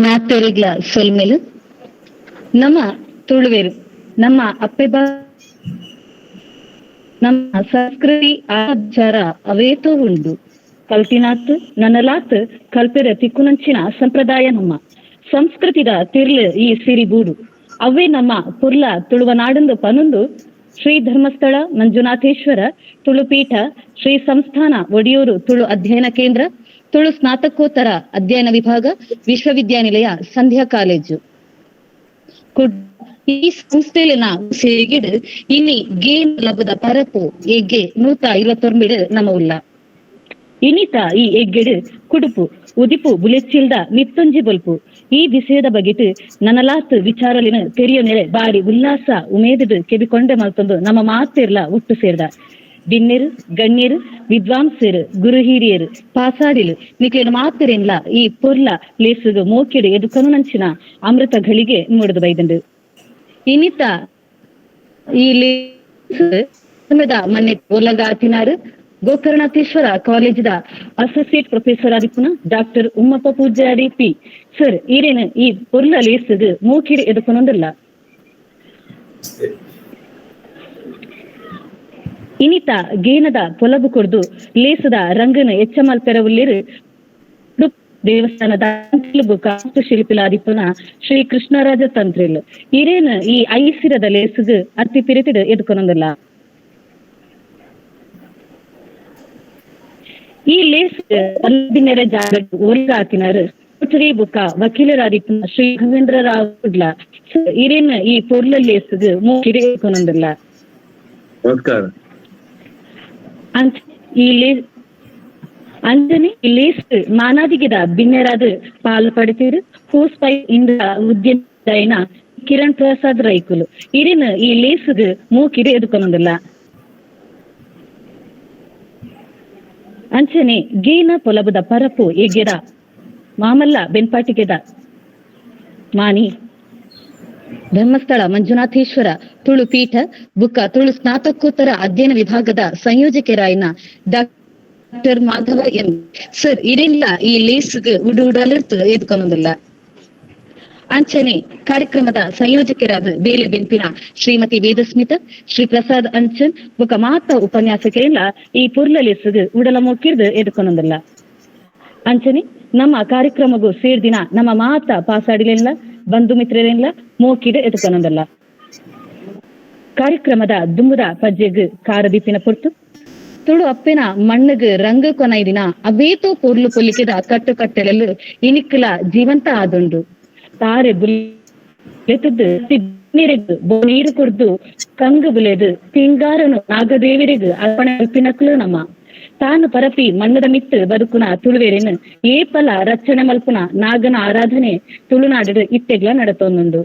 ಮಾತೆರಿಗ್ಲ ಸೊಲ್ಮೆಲು ನಮ್ಮ ತುಳುವೆರು ನಮ್ಮ ಅಪ್ಪೆ ನಮ್ಮ ಸಂಸ್ಕೃತಿ ಆಚಾರ ಅವೇತೋ ಉಂಡು. ಕಲ್ತಿನಾತ್ ನನಲಾತ್ ಕಲ್ಪೆರ ತಿಕ್ಕುನಂಚಿನ ಸಂಪ್ರದಾಯ ನಮ್ಮ ಸಂಸ್ಕೃತಿದ ತಿರ್ಲು ಈ ಸಿರಿ ಬೂಡು ಅವೇ ನಮ್ಮ ಪುರ್ಲ ತುಳುವ ನಾಡೊಂದು ಪನೊಂದು ಶ್ರೀ ಧರ್ಮಸ್ಥಳ ಮಂಜುನಾಥೇಶ್ವರ ತುಳುಪೀಠ ಶ್ರೀ ಸಂಸ್ಥಾನ ಒಡಿಯೂರು ತುಳು ಅಧ್ಯಯನ ಕೇಂದ್ರ ತುಳು ಸ್ನಾತಕೋತ್ತರ ಅಧ್ಯಯನ ವಿಭಾಗ ವಿಶ್ವವಿದ್ಯಾನಿಲಯ ಸಂಧ್ಯಾ ಕಾಲೇಜು ಈ ಸಂಸ್ಥೆಲಿನ ಸೇರಿಗಿಡ್ ಇನಿ ಗೇನ್ ಲಬದ ಪರಪು ಎಗ್ಗೆ 129 ನಮ್ಮ ಉಲ್ಲ. ಇನಿತ ಈ ಎಗ್ಗೆಡು ಕುಡುಪು ಉದಿಪು ಬುಲೆಚ್ಚಿಲ್ದ ಮಿತ್ತೊಂಜಿ ಬೊಲ್ಪು ಈ ವಿಷಯದ ಬಗೆಟ್ ನನಲಾತ್ ವಿಚಾರಲಿನ ತೆರಿಯ ನೆರೆ ಬಾರಿ ಉಲ್ಲಾಸ ಉಮೇದದು ಕೆಬಿಕೊಂಡೆ ಮಲ್ತೊಂದು ನಮ್ಮ ಮಾತಿರ್ಲ ಒಟ್ಟು ಸೇರ್ದ ಬಿನ್ನೆರು ಗಣ್ಯರು ವಿದ್ವಾಂಸರು ಗುರು ಹಿರಿಯರು ಪಾಸಾಡಿಲು ನಿಕ್ಲೇನು ಮಾತಿರೆನ್ಲ ಈ ಪೊರ್ಲ ಲೇಸುಗು ಮೋಕೆಡು ಎದುಕನು ನಂಚಿನ ಅಮೃತ ಘಳಿಗೆ ಮೂಡದು ಬೈದಂಡು. ಇನಿತ ಈ ಲೇಸು ಮನ್ನೆ ಒಲಗಾತಿನಾರು ಗೋಕರ್ಣಾಥೇಶ್ವರ ಕಾಲೇಜಿದ ಅಸೋಸಿಯೇಟ್ ಪ್ರೊಫೆಸರ್ ಆದಿಪ್ಪುನ doctor Ummappa Poojary P sir ಈರೇನು ಈ ಪೊರ್ಲ ಲೇಸುಗು ಮೋಕಿಡ್ ಎದುಕೊನೊಂದುಲ್ಲ. ಇನಿತ ಗೇನದ ಪೊಲಬು ಕೊರ್ದು ಲೇಸದ ರಂಗನ ಎಚ್ಚಮಲ್ ಪೆರವುಲ್ಲೇರು ದೇವಸ್ಥಾನದ ಶಿಲ್ಪಿಲಾದಿಪ್ಪುನ ಶ್ರೀ ಕೃಷ್ಣರಾಜ ತಂತ್ರಿಲ್ ಈರೇನು ಈ ಐಸಿರದ ಲೇಸುಗು ಅತಿ ಪಿರಿತಿಡು ಎದುಕೊನೊಂದುಲ್ಲ. ಈ ಲೇಸ್ ಜಾಗ ಒಲ್ಗಾತಿನಾರು ಬುಕ್ಕ ವಕೀಲರಾದಿಪ್ಪುನ ಶ್ರೀ ರಾಘವೇಂದ್ರ ರಾವ್ ಕುಡ್ಲ ಈರೇನು ಈ ಪೊರ್ಲ ಲೇಸುಗು ಮೋಕಿಡ್ ಎದುಕೊನೊಂದುಲ್ಲ. ನಮಸ್ಕಾರ. ಈ ಲೇಸ್ ಅಂಜನೆ ಈ ಲೇಸ್ ಮಾನಾದಿಗೆದ ಬಿನ್ನೆರಾದ ಪಾಲ್ ಪಡಿತೀರು ಹೋಸ್ ಪೈ ಇಂದ್ರ ಉದ್ಯಮ ಕಿರಣ್ ಪ್ರಸಾದ್ ರೈಕುಲು ಇರಿನ ಈ ಲೇಸುಗು ಮೂಕಿಡು ಎದುಕೊನೊಂದುಲ್ಲ. ಅಂಚನೆ ಗೇನ ಪೊಲಬುದ ಪರಪು ಎಗ್ಗೆದ ಮಾಮಲ್ಲ ಬೆನ್ಪಾಟಿಗೆದ ಮಾನಿ ಧರ್ಮಸ್ಥಳ ಮಂಜುನಾಥೇಶ್ವರ ತುಳು ಪೀಠ ಬುಕ್ಕ ತುಳು ಸ್ನಾತಕೋತ್ತರ ಅಧ್ಯಯನ ವಿಭಾಗದ ಸಂಯೋಜಕರಾಯಿನ doctor Madhava M sir ಇರೆಲ್ಲ ಈ ಲೇಸುಗು ಉಡು ಉಡಲಿರ್ತು ಎದುಕೊನೊಂದುಲ್ಲ. ಅಂಚನೆ ಕಾರ್ಯಕ್ರಮದ ಸಂಯೋಜಕರಾದ ಬೇಲೆ ಬೆನ್ಪಿನ ಶ್ರೀಮತಿ ವೇದಸ್ಮಿತ ಶ್ರೀ ಪ್ರಸಾದ್ ಅಂಚನ್ ಬುಕ್ಕ ಮಾತ ಉಪನ್ಯಾಸಕರೆಲ್ಲ ಈ ಪೊರ್ಲ ಲೇಸುಗು ಉಡಲ ಮೋಕಿರ್ದು ಎದುಕೊನೊಂದುಲ್ಲ. ಅಂಚನೆ ನಮ್ಮ ಕಾರ್ಯಕ್ರಮಗೂ ಸೇರ್ದಿನ ನಮ್ಮ ಮಾತ ಪಾಸಾಡಿಲೆಲ್ಲ ಬಂಧು ಮಿತ್ರರೆಲ್ಲ ಮೋಕಿಡ್ ಎದುಕೊನೊಂದುಲ್ಲ. ಕಾರ್ಯಕ್ರಮದ ದುಂಬುದ ಪಜ್ಜೆಗ್ ಕಾರದೀಪಿನ ಪೊರ್ತು ತುಳು ಅಪ್ಪೆನ ಮಣ್ಣಗ್ ರಂಗ ಕೊನೈದಿನ ಅವೇತೋ ಪೊರ್ಲು ಪೊಲಿಕೆದ ಕಟ್ಟು ಕಟ್ಟೆಲೆಲ್ಲು ಇನಿಕ್ಲ ಜೀವಂತ ಆದುಂಡು. ತಾರೆ ಬುಲೆತದ್ದು ನೀರು ಕೊಡ್ದು ಕಂಗು ಬುಲೆದು ತಿಂಗಾರನು ನಾಗದೇವರಿಗ್ ಅರ್ಪಣೆ ಅಲ್ಪಿನಕ್ಲು ನಮ್ಮ ತಾನು ಪರಪಿ ಮಣ್ಣದ ಮಿತ್ತು ಬದುಕುನ ತುಳುವೇರೇನು ಏಪಲ ರಕ್ಷಣೆ ಮಲ್ಪುನ ನಾಗನ ಆರಾಧನೆ ತುಳುನಾಡು ಇತ್ತೆಗ್ಲ ನಡತೊಂದುಂಡು.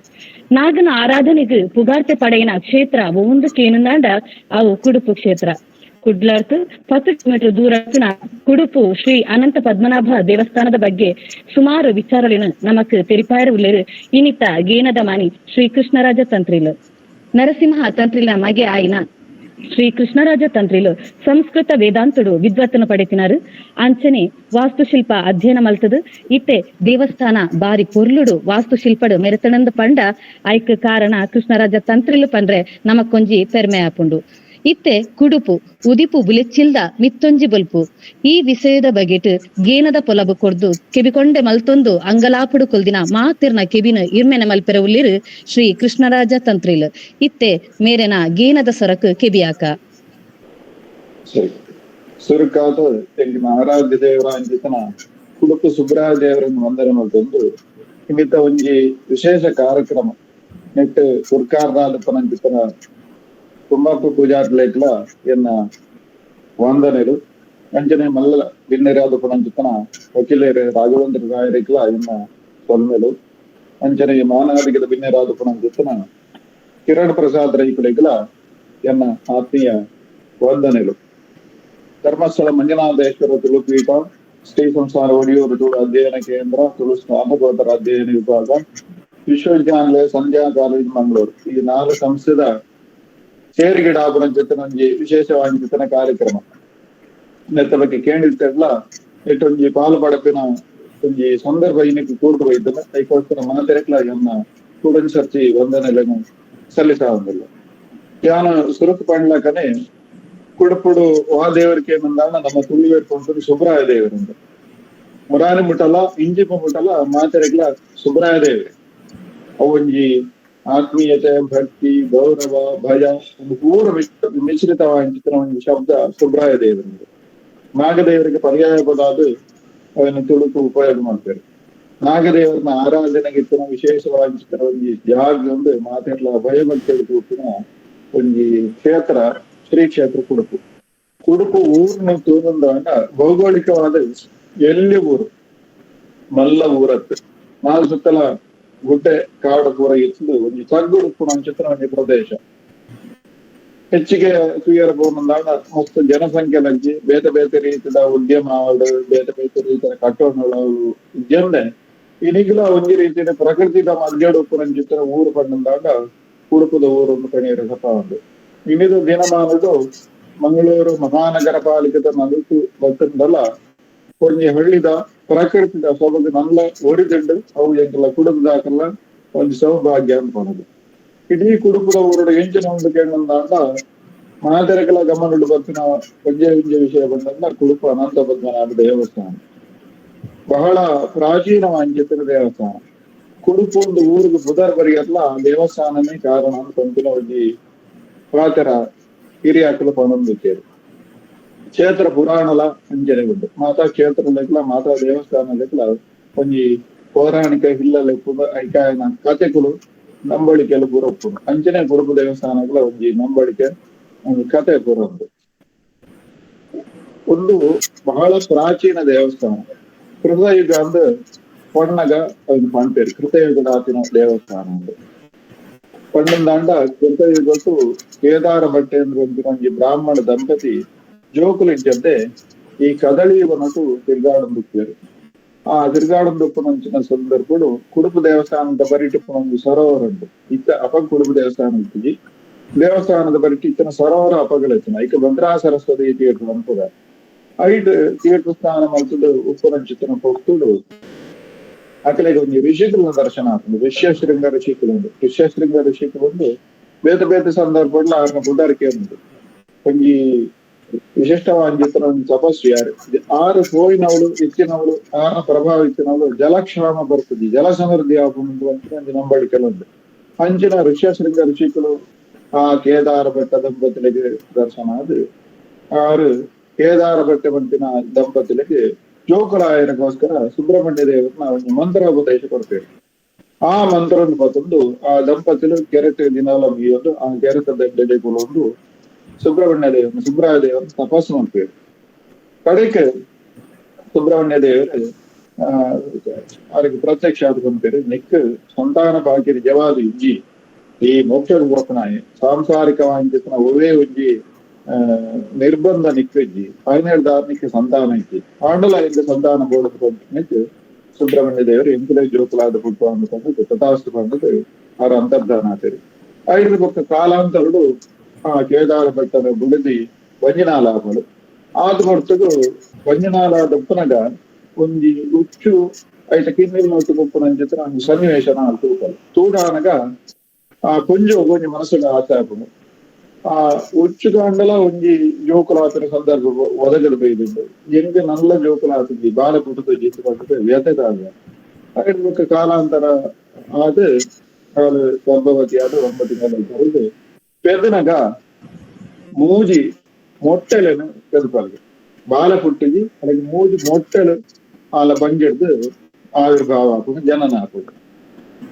ನಾಗನ ಆರಾಧನೆಗೆ ಪುಗಾರ್ತೆ ಪಡೆಯಿನ ಕ್ಷೇತ್ರ ಒಂದು ಕೇನುಂದಾಂಡ ಅವು ಕುಡುಪು ಕ್ಷೇತ್ರ. ಕುಡ್ಲಾರ್ತು 10 ಕಿಲೋಮೀಟರ್ ದೂರ ಕುಡುಪು ಶ್ರೀ ಅನಂತ ಪದ್ಮನಾಭ ದೇವಸ್ಥಾನದ ಬಗ್ಗೆ ಸುಮಾರು ವಿಚಾರಲಿನ ನಮಕ್ ತೆರಿಪಾಯರ ಉಲ್ಲೇರು ಇನಿತ ಗೇನದ ಮಾನಿ ಶ್ರೀ ಕೃಷ್ಣರಾಜ ತಂತ್ರಿಲು ನರಸಿಂಹ ತಂತ್ರಿಲ ಮಗೆ ಆಯ್ನ ಶ್ರೀ ಕೃಷ್ಣರಾಜ ತಂತ್ರಿಲು ಸಂಸ್ಕೃತ ವೇದಾಂತುಡು ವಿದ್ವತ್ತನು ಪಡೆತಿನಾರು. ಅಂಚನೆ ವಾಸ್ತುಶಿಲ್ಪ ಅಧ್ಯಯನ ಮಲ್ತದು ಇತ್ತೆ ದೇವಸ್ಥಾನ ಬಾರಿ ಪೊರ್ಲುಡು ವಾಸ್ತುಶಿಲ್ಪಡು ಮೆರೆತಣಂದ ಪಂಡ ಐಕ್ ಕಾರಣ ಕೃಷ್ಣರಾಜ ತಂತ್ರಿಲು ಪಂಡ್ರೆ ನಮಕ್ಕೊಂಜಿ ಪೆರ್ಮೆ ಆಪುಂಡು. ಇತ್ತೆ ಕುಡುಪು ಉದಿಪು ಬುಲೆಚ್ಚಿಲ್ದ ಮಿತ್ತೊಂಜಿ ಬೊಲ್ಪು ಈ ವಿಷಯದ ಬಗೆಟ್ ಗೇನದ ಪೊಲಬು ಕೊರ್ದು ಕೆಬಿಕೊಂಡೆ ಮಲ್ತೊಂದು ಅಂಗಲಾಪುಡು ಕೊಲ್ದಿನ ಮಾತಿರ್ನ ಕೆಬಿನ ಇರ್ಮೆನೆ ಮಲ್ಪೆರ ಉಲ್ಲಿರು ಶ್ರೀ ಕೃಷ್ಣರಾಜ ತಂತ್ರಿಲ್ ಇತ್ತೆ ಮೇರೆನ ಗೇನದ ಸೊರಕು ಕೆಬಿಯಾಕ. ಸುರುಕಾದ ಆರಾಧ್ಯ ದೇವರ ಅಂಚಿತನ ಕುಡುಪು ಸುಬ್ರಾಯ ದೇವರನ್ನು ವಂದನೆ ಮಲ್ತೊಂದು ಇನ್ನಿತ ಒಂಜಿ ವಿಶೇಷ ಕಾರ್ಯಕ್ರಮ ನೆಟ್ ಉರ್ಕಾರ್ದಾದ ಪನಂಚಿತನ ಕುಂಬಾಪು ಪೂಜಾರ್ಲೇಕ್ಲ ಎನ್ನ ವಂದನೆಲು. ಅಂಚನೆ ಮಲ್ಲ ಬಿನ್ನೆರಾದ ಪನಂಚಿತನ ವಕೀಲರು ರಾಘವೇಂದ್ರ ರಾಯರಿಕ್ಲ ಎನ್ನ ಸೊಲ್ಮೆಲು. ಅಂಚನೆ ಮಾನಾದಿಗದ ಬಿನ್ನೆರಾದ ಪನಂಚಿತನ ಕಿರಣ್ ಪ್ರಸಾದ್ ರೈಕುಲೆಗ್ಲ ಎನ್ನ ಆತ್ಮೀಯ ವಂದನೆಲು. ಧರ್ಮಸ್ಥಳ ಮಂಜುನಾಥೇಶ್ವರ ತುಳುಪೀಠ ಶ್ರೀ ಸಂಸ್ಥಾನ ಒಡಿಯೂರು ತುಳು ಅಧ್ಯಯನ ಕೇಂದ್ರ ತುಳು ಸ್ನಾತಕೋತ್ತರ ಅಧ್ಯಯನ ವಿಭಾಗ ವಿಶ್ವವಿದ್ಯಾನಿಲಯ ಸಂಧ್ಯಾ ಕಾಲೇಜ್ ಮಂಗಳೂರು ಈ 4 ಸಂಸ್ಥೆದ ಸೇರಿಗಿಡಾಪುರ ಜೊತೆ ವಿಶೇಷವಾಗಿ ಜೊತೆ ಕಾರ್ಯಕ್ರಮ ನೆತ್ತ ಬಗ್ಗೆ ಕೇಳಿರ್ತಿರ್ಲ ಇಟ್ಟೊಂಜಿ ಪಾಲು ಪಡಪಿನ ಒಂಜಿ ಸಂದರ್ಭ ಇನ್ನಕ್ಕೆ ಕೂಡ್ದು ಬೈದಲ್ಲ ಐಕೋಸ್ಕರ ಮಾತೆರೆಕ್ಲ ಎನ್ನ ಕೂಡನ್ ಸರ್ತಿ ವಂದನೆಲೆನು ಸಲ್ಲಿಸಾವಂದಿಲ್ಲ. ಯಾನ ಸುರುಕು ಪಂಡ್ಲಕನೆ ಕುಡುಪುಡು ವಾ ದೇವರಿಗೆ ಏನಂದಾಣ ನಮ್ಮ ತುಳುವೇರ್ ಕೊಂಡ್ರು ಸುಬ್ರಾಯ ದೇವರಿಂದ ಮುರಾನಿ ಮುಟ್ಟಲ ಇಂಜಿಪ ಮುಟ್ಟಲ ಮಾತೆರೆಗ್ಲ ಸುಬ್ರಾಯ ದೇವರೇ. ಅವೊಂಜಿ ಆತ್ಮೀಯತೆ, ಭಕ್ತಿ, ಗೌರವ, ಭಯ ಒಂದು ಪೂರ ಮಿಶ್ರಿತವಾದ ಒಂದು ಶಬ್ದ ಸುಬ್ರಾಯ ದೇವರಿಂದ. ನಾಗದೇವರಿಗೆ ಪರ್ಯಾಯ ಪದಾದ ಅವನ್ನ ತುಳುಕು ಉಪಯೋಗ ಮಾಡ್ತಾರೆ. ನಾಗದೇವರನ್ನ ಆರಾಧನೆಗೆ ಇತ್ತಿನ ವಿಶೇಷವಾಗಿ ಒಂಜಿ ಜಾಗ ಒಂದು ಮಾತೆರ್ಲ ಭಯಭಕ್ತಿ ಕೂಪಿನ ಒಂಜಿ ಕ್ಷೇತ್ರ ಶ್ರೀ ಕ್ಷೇತ್ರ ಕುಡುಪು. ಕುಡುಪು ಊರಿನ ತೂನಂದಾಗ ಭೌಗೋಳಿಕವಾದ ಎಲ್ಲಿ ಊರು ಮಲ್ಲ ಊರತ್ತು ನಾಲ್ ಸುತ್ತಲ ಗುಡ್ಡೆ ಕಾಡು ಪೂರ ಇತ್ತು ಒಂಜಿ ತಗ್ಗುಡುಪ್ಪು ಅಂಚಿತ್ರ ಒಂಜಿ ಪ್ರದೇಶ. ಹೆಚ್ಚಿಗೆ ತುಯರ ಪೋನಂದಾಗ ಮಸ್ತ್ ಜನಸಂಖ್ಯೆ ಲಜ್ಜಿ ಬೇತೆ ಬೇತೆ ರೀತಿಯ ಉದ್ಯಮ ಬೇತೆ ಬೇತೆ ರೀತಿಯ ಕಟ್ಟೋಣಗಳು ಉದ್ಯಮನೆ ಇನಿಗ್ಲ ಒಂಜಿ ರೀತಿಯ ಪ್ರಕೃತಿದ ಮಧ್ಯಡುಪ್ಪು ನಂಚಿತ್ರ ಊರು ಪಂಡಂದಾಗ ಕುಡುಪುದ ಊರನ್ನು ಪಣಿಯರ ಸಪ ಉಂಡು. ಇನ್ನಿದ ದಿನಮಾನದು ಮಂಗಳೂರು ಮಹಾನಗರ ಪಾಲಿಕೆದ ನಡುಕು ಬತ್ತಂದಲ್ಲ ಒಂಜಿ ಹಳ್ಳಿದ ಪ್ರಕೃತಿದ ಸೊಬಗು ನಲ್ಲ ಒರಿದುಂಡು ಅವು ಎಂಕಲ ಕುಡುಪದಾಕಲ್ಲ ಒಂಜಿ ಸೌಭಾಗ್ಯ ಅನ್ಕೊಳದು. ಇಡೀ ಕುಡುಪುದ ಊರುಡು ಎಂಚಿನ ಒಂದು ಕೇಳಂದಾಗ ಮಾತೆರೆಗಳ ಗಮನಡು ಬತ್ತಿನ ಒಂಜೆ ಒಂಜೆ ವಿಷಯ ಬಂದಂದ ಕುಡುಪು ಅನಂತ ಪದ್ಮನಾಭ ದೇವಸ್ಥಾನ ಬಹಳ ಪ್ರಾಚೀನ ವಾಂಚಿತರ ದೇವಸ್ಥಾನ. ಕುಡುಪು ಒಂದು ಊರಿಗೆ ಬುಧರ್ ಬರಿಯಲ್ಲ ದೇವಸ್ಥಾನನೇ ಕಾರಣ ಅಂತ ಒಂಜಿ ಪಾತರ ಹಿರಿಯಾಕಲು ಪನೊಂದಿತ್ತೇರು. ಕ್ಷೇತ್ರ ಪುರಾಣಲ ಅಂಜನೆ ಉಂಟು. ಮಾತಾ ಕ್ಷೇತ್ರ ಲೆಕ್ಕಲ ಮಾತಾ ದೇವಸ್ಥಾನ ಲೆಕ್ಕಲ ಒಂಜಿ ಪೌರಾಣಿಕ ಹಿಲ್ಲ ಐಕಾಯನ ಕತೆಗಳು ನಂಬಳಿಕೆಲ್ಲ ಪೂರ ಉಪ್ಪುಂಡು. ಅಂಚನೆ ಕುಡುಪು ದೇವಸ್ಥಾನಗಳ ಒಂಜಿ ನಂಬಳಿಕೆ ಒಂದು ಕತೆ ಪೂರ ಉಂಟು. ಒಂದು ಬಹಳ ಪ್ರಾಚೀನ ದೇವಸ್ಥಾನ. ಕೃತಯುಗ ಅಂದ್ರೆ ಪಣ್ಣಗ ಅದನ್ನ ಪಣ್ಪೇರು ಕೃತಯುಗದ ಆತಿನ ದೇವಸ್ಥಾನ ಉಂಟು. ಪಣ್ಣಂದಾಂಡ ಕೃತಯುಗಟ್ಟು ಕೇದಾರ ಭಟ್ಟೆ ಅಂದ್ರೆ ಒಂಜಿ ಬ್ರಾಹ್ಮಣ ದಂಪತಿ ಜೋಕುಲಿಂಚಂತೆ ಈ ಕದಳಿಯುವನಟು ತಿರ್ಗಾಡಂದುಪ್ಪೇರು. ಆ ತಿರ್ಗಾಡಂದುಪ್ಪುನಂಚಿನ ಸಂದರ್ಭಡು ಕುಡುಪು ದೇವಸ್ಥಾನದ ಬರಿಟಿಪ್ಪುನ ಒಂದು ಸರೋವರ ಉಂಟು. ಇತ್ತ ಅಪ ಕುಡುಪು ದೇವಸ್ಥಾನ ಇತ್ತಿಜಿ ದೇವಸ್ಥಾನದ ಬರಿಟಿ ಇತ್ತನ ಸರೋವರ ಅಪಗಲೆತ್ತನ ಐಕ ಭದ್ರಾ ಸರಸ್ವತಿ ತೀರ್ಥ ಅನ್ಪುದ ಐಟ್ ತೀರ್ಥ ಸ್ನಾನ ಮಲ್ತದು ಉಪ್ಪುನಂಚಿತನ ಪೊರ್ತುಡು ಅಕಲೆಗೆ ಒಂಜಿ ಋಷಿಕುಲ ದರ್ಶನ ಆತುಂಡು. ಋಷ್ಯಶೃಂಗ ಋಷಿಕುಲು ಉಂಡು. ಋಷ್ಯಶೃಂಗ ಋಷಿಕುಲು ಉಂಡು ಬೇತೆ ಬೇತೆ ಸಂದರ್ಭಡ್ಲ ಆರ್ನ ಪುದಾರಿಕೆ ಉಂಟು. ಒಂಜಿ ವಿಶಿಷ್ಟವಾದ ಒಂದು ತಪಸ್ವಿ ಯಾರು ಆರು ಹೋಯಿನವಳು ಇತ್ತಿನವಳು ಆರ್ನ ಪ್ರಭಾವ ಇತ್ತಿನವಳು ಜಲಕ್ಷಾಮ ಬರ್ತದೆ ಜಲ ಸಮೃದ್ಧಿ ಆಪುಂಡು ಅಂತ ಒಂಜಿ ನಂಬಳಿಕೆಲ ಉಂಟು. ಅಂಚಿನ ಋಷ್ಯಶೃಂಗ ಋಷಿಕುಲು ಆ ಕೇದಾರ ಬೆಟ್ಟ ದಂಪತಿಲಿಗೆ ದರ್ಶನ ಅದು ಆರು ಕೇದಾರ ಬೆಟ್ಟ ಬಂತಿನ ದಂಪತಿಲಿಗೆ ಜೋಕುಲಾಯನಕ್ಕೋಸ್ಕರ ಸುಬ್ರಹ್ಮಣ್ಯ ದೇವರನ್ನ ಒಂದು ಮಂತ್ರೋಪದೇಶ ಕೊಡ್ತೇವೆ. ಆ ಮಂತ್ರವನ್ನು ಬತ್ತೊಂದು ಆ ದಂಪತಿಲು ಕೆರೆತ ದಿನಾಲ ಮುಗಿಯೋದು ಆ ಕೆರೆತ ದಂಡೆಗೆ ಒಂದು ಸುಬ್ರಹ್ಮಣ್ಯ ದೇವರನ್ನ ಸುಬ್ರಾಯ ದೇವರನ್ನ ತಪಸ್ಸು ಮಾಡ್ತೇವೆ. ಕಡೆಗೆ ಸುಬ್ರಹ್ಮಣ್ಯ ದೇವರು ಅವ್ರಿಗೆ ಪ್ರತ್ಯಕ್ಷ ಆದ್ಕೊಂತೀರಿ ನಿಕ್ ಸಂತಾನ ಭಾಗ್ಯ ನಿಜವಾದ ಇಜ್ಜಿ ಈ ಮೋಕ್ಷ ಗೋಪನಾಯಿ ಸಾಂಸಾರಿಕವಾಗಿ ಒವೇ ಉಜ್ಜಿ ನಿರ್ಬಂಧ ನಿಕ್ಕಿಜ್ಜಿ ಫೈನಲ್ ಧಾರ್ಮಿಕ ಸಂತಾನ ಇಜ್ಜಿ ಆಂಡಲ ಇಂದ ಸಂತಾನ ಬೋಡದು ನಿಕ್ಕು ಸುಬ್ರಹ್ಮಣ್ಯ ದೇವರು ಎಂಕುಲೇ ಜೋಕುಲಾದ ಪುಟ್ಟು ಅಂದ್ಕೊಂಡು ತಥಾಸ್ತು ಬಂದದ್ದು ಅವರ ಅಂತರ್ಧಾನ ಆತರಿ. ಐದು ಪಕ್ಕ ಕಾಲಾಂತರುಡು ಆ ಕೇದಾರ ಬೆಟ್ಟದ ಬುಡದಿ ವಂಜನಾಲಾಪಳು ಆದ ಹೊರತುಗು ವಂಜನಾಲ ದಪ್ಪನಗ ಒಂಜಿ ಉಚ್ಚು ಐತ ಕಿನ್ನಿಲ್ ನೋಟು ಉಪ್ಪುನಂಚಿತ್ರ ಒಂಜಿ ಸನ್ನಿವೇಶನ ತೂಕಲು ತೂಡಾನಗ ಆ ಕೊಂಜು ಒಂಜಿ ಮನಸ್ಸುಡು ಆಸೆ ಆಪುಂಡು. ಆ ಉಚ್ಚುಗಾಂಡಲ ಒಂಜಿ ಜೋಕುಲಾತನ ಸಂದರ್ಭ ಒದಗಲು ಬೈದುಂಡು. ಎಂಗ್ ನಲ್ಲ ಜೋಕುಲಾತುಜಿ ಬಾಲ ಪುಟ್ಟುದು ಜೀತು ಪಟ್ಟುದು ವ್ಯಥೆದಾಗ ಐದು ಬೊಕ್ಕ ಕಾಲಾಂತರ ಆದ್ ಅವಳು ಗರ್ಭವತಿ ಆದ್ 9 ತಿಂಗಳ ಕರೆದು ಪೆದನಗ ಮೂಜಿ ಮೊಟ್ಟೆಲೆನು ಪೆದುಪಲ್ಗೆ ಬಾಲ ಪುಟ್ಟಿಜಿ ಅದಕ್ಕೆ ಮೂಜಿ ಮೊಟ್ಟೆಲು ಆಲ ಬಂಜಿಡ್ದು ಆವಿರ್ಭಾವ ಆಪುಂಡು ಜನನ ಆಪುಂಡು.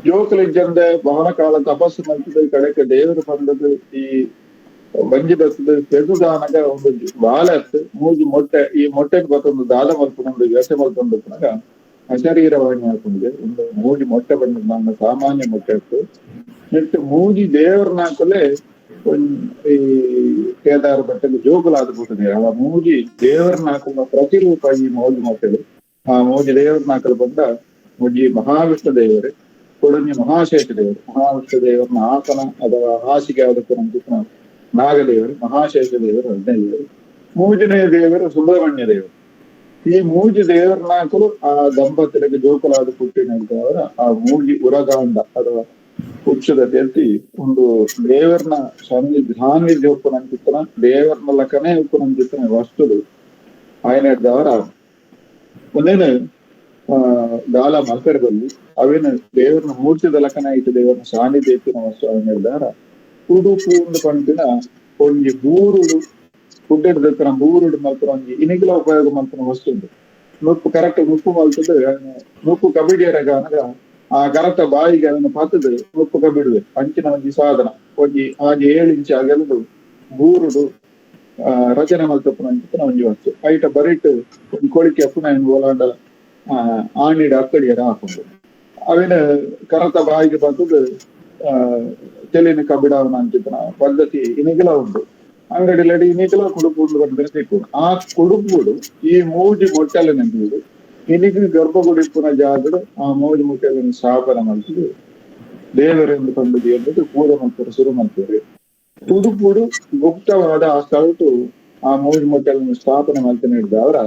ಜೋಕುಲಿಜ್ಜಂದೆ ಬಹಳ ಕಾಲ ತಪಸ್ಸು ಮಲ್ತುದು ಕಡೆಗೆ ದೇವರು ಬಂದದ್ದು ಈ ಬಂಜಿ ಬರ್ತದೆ ಪೆದುದಾನಗ ಒಂದು ಬಾಲ ಮೂಜಿ ಮೊಟ್ಟೆ ಈ ಮೊಟ್ಟೆಗೆ ಬತ್ತೊಂದು ದಾದ ಮಲ್ಪುನೊಂದು ವ್ಯಸೆ ಮಲ್ತೊಂದು ಉಪ್ಪುನಗ ಅಶರೀರವಾಣಿ ಆಪುಂಡು. ಒಂದು ಮೂಜಿ ಮೊಟ್ಟೆ ಬಂದ ಸಾಮಾನ್ಯ ಮೊಟ್ಟೆ ಇತ್ತು ನೆಟ್ಟು ಮೂಜಿ ದೇವರನಾಕಲೆ ಈ ಕೇದಾರ ಬೆಟ್ಟದ ಜೋಕುಲಾದ ಬಿಟ್ಟದೆ. ಆ ಮೂಜಿ ದೇವರನಾಕುಲ ಪ್ರತಿರೂಪ ಈ ಮೋಜಿ ಮೊಟ್ಟೆಲು. ಆ ಮೋಜಿ ದೇವರನಾಕಲು ಬಂದ ಒಂಜಿ ಮಹಾವಿಷ್ಣು ದೇವರು ಕೊಡೊಂಜಿ ಮಹಾಶೇಷ ದೇವರು. ಮಹಾವಿಷ್ಣು ದೇವರನ್ನ ಆಸನ ಅಥವಾ ಹಾಸಿಗೆ ಅದಕ್ಕೆ ನಾಗದೇವರು, ಮಹಾಶೇಷ ದೇವರು ಹದಿನೈದು ದೇವರು, ಮೂಜನೇ ದೇವರು ಸುಬ್ರಹ್ಮಣ್ಯ ದೇವರು. ಈ ಮೂಜಿ ದೇವರನಾಕಲು ಆ ದಂಪತಿಗೆ ಜೋಕುಲಾದ ಪುಟ್ಟಿನವರ ಆ ಮೂಜಿ ಉರಗಾಂಡ ಅಥವಾ ಉಚ್ಚದ ತೆರ್ತಿ ಒಂದು ದೇವರನ ಸಾನ್ನಿಧ್ಯ ಉಪ್ಪುನಂಚಿತ್ತನ ದೇವರನ ಲಕ್ಕನೆ ಉಪ್ಪುನಂಚಿತ್ತನ ವಸ್ತುಡು ಆಯನವರ ಒಂದೇನು ದಾಲ ಮಲ್ಪೆರದಲ್ಲಿ ಅವೇನು ದೇವರನ ಮೂರ್ತಿದ ಲಕ್ಕನ ಐತೆ ದೇವರನ ಸಾನ್ನಿಧ್ಯ ಇತ್ತಿನ ವಸ್ತು ಅವನಿದ್ದಾರ ಉಡುಪು ಒಂದು ಪಂಪಿನ ಒಂಜಿ ಬೂರುಡು ಗುಡ್ಡೆಡ್ದಕ್ಕನ ಬೂರುಡು ಮಲ್ಪನ ಒಂಜಿ ಇನಿಗ್ಲ ಉಪಯೋಗ ಮಲ್ಪನ ವಸ್ತು ಉಂಟು. ನುಪ್ಪು ಕರೆಕ್ಟ್ ನುಪ್ಪು ಮಲ್ತದ ನುಪ್ಪು ಕಬಿಡಿಯರಗಾನಗ ಆ ಕರೆಕ್ಟ್ ಬಾಯಿಗೆ ಅದನ್ನು ಪತ್ತದು ನುಪ್ಪು ಕಬಿಡುವೆ ಅಂಚಿನ ಒಂಜಿ ಸಾಧನ ಒಂಜಿ ಆಜಿ 7 ಇಂಚು ಅಗಲದು ಬೂರುಡು ರಚನೆ ಮಲ್ತಪ್ಪನ ಅಂಚಿನ ಒಂಜಿ ವಸ್ತು. ಐಟ ಬರಿಟ್ ಒಂಜಿ ಕೊಳಿಕೆ ಅಪ್ಪುನ ಓಲಾಂಡ ಆಣಿಡ ಅಕ್ಕಡಿಯರ ಹಾಕೊಂಡು ಅವೇನು ಕರತ ಬಾಯಿಗೆ ಪತ್ತದು ತೆಲಿನ ಕಬಿಡವನ ಅಂಚಿನ ಪದ್ಧತಿ ಇನಿಗ್ಲ ಉಂಟು. ಅಂಗಡಿಲಡಿ ಇನ್ನಿತರ ಕುಡುಪು ಬಂದ್ರೆ ಆ ಕುಡುಪುಡು ಈ ಮೂಜಿ ಮೊಟ್ಟೆಲೆ ನೆಂಪುದು ಇನಿಗೆ ಗರ್ಭಗುಡಿಪ್ಪುನ ಜಾಗಡು ಆ ಮೂಜಿ ಮೊಟ್ಟೆలను ಸ್ಥಾಪನೆ ಮಾಡ್ತಿದ್ದು ದೇವರೆಂದು ಕಂಡುದು ಎಂಬುದು ಪೂಜೆ ಮಾಡ್ತಾರೆ ಶುರು ಮಾಡ್ತಾರೆ. ಕುಡುಪುಡು ಗುಪ್ತವಾದ ಆ ಸ್ಥಳಟ್ಟು ಆ ಮೂಜಿ ಮೊಟ್ಟೆలను ಸ್ಥಾಪನೆ ಮಾಡ್ತಾನೆ ಹಿಡಿದವರ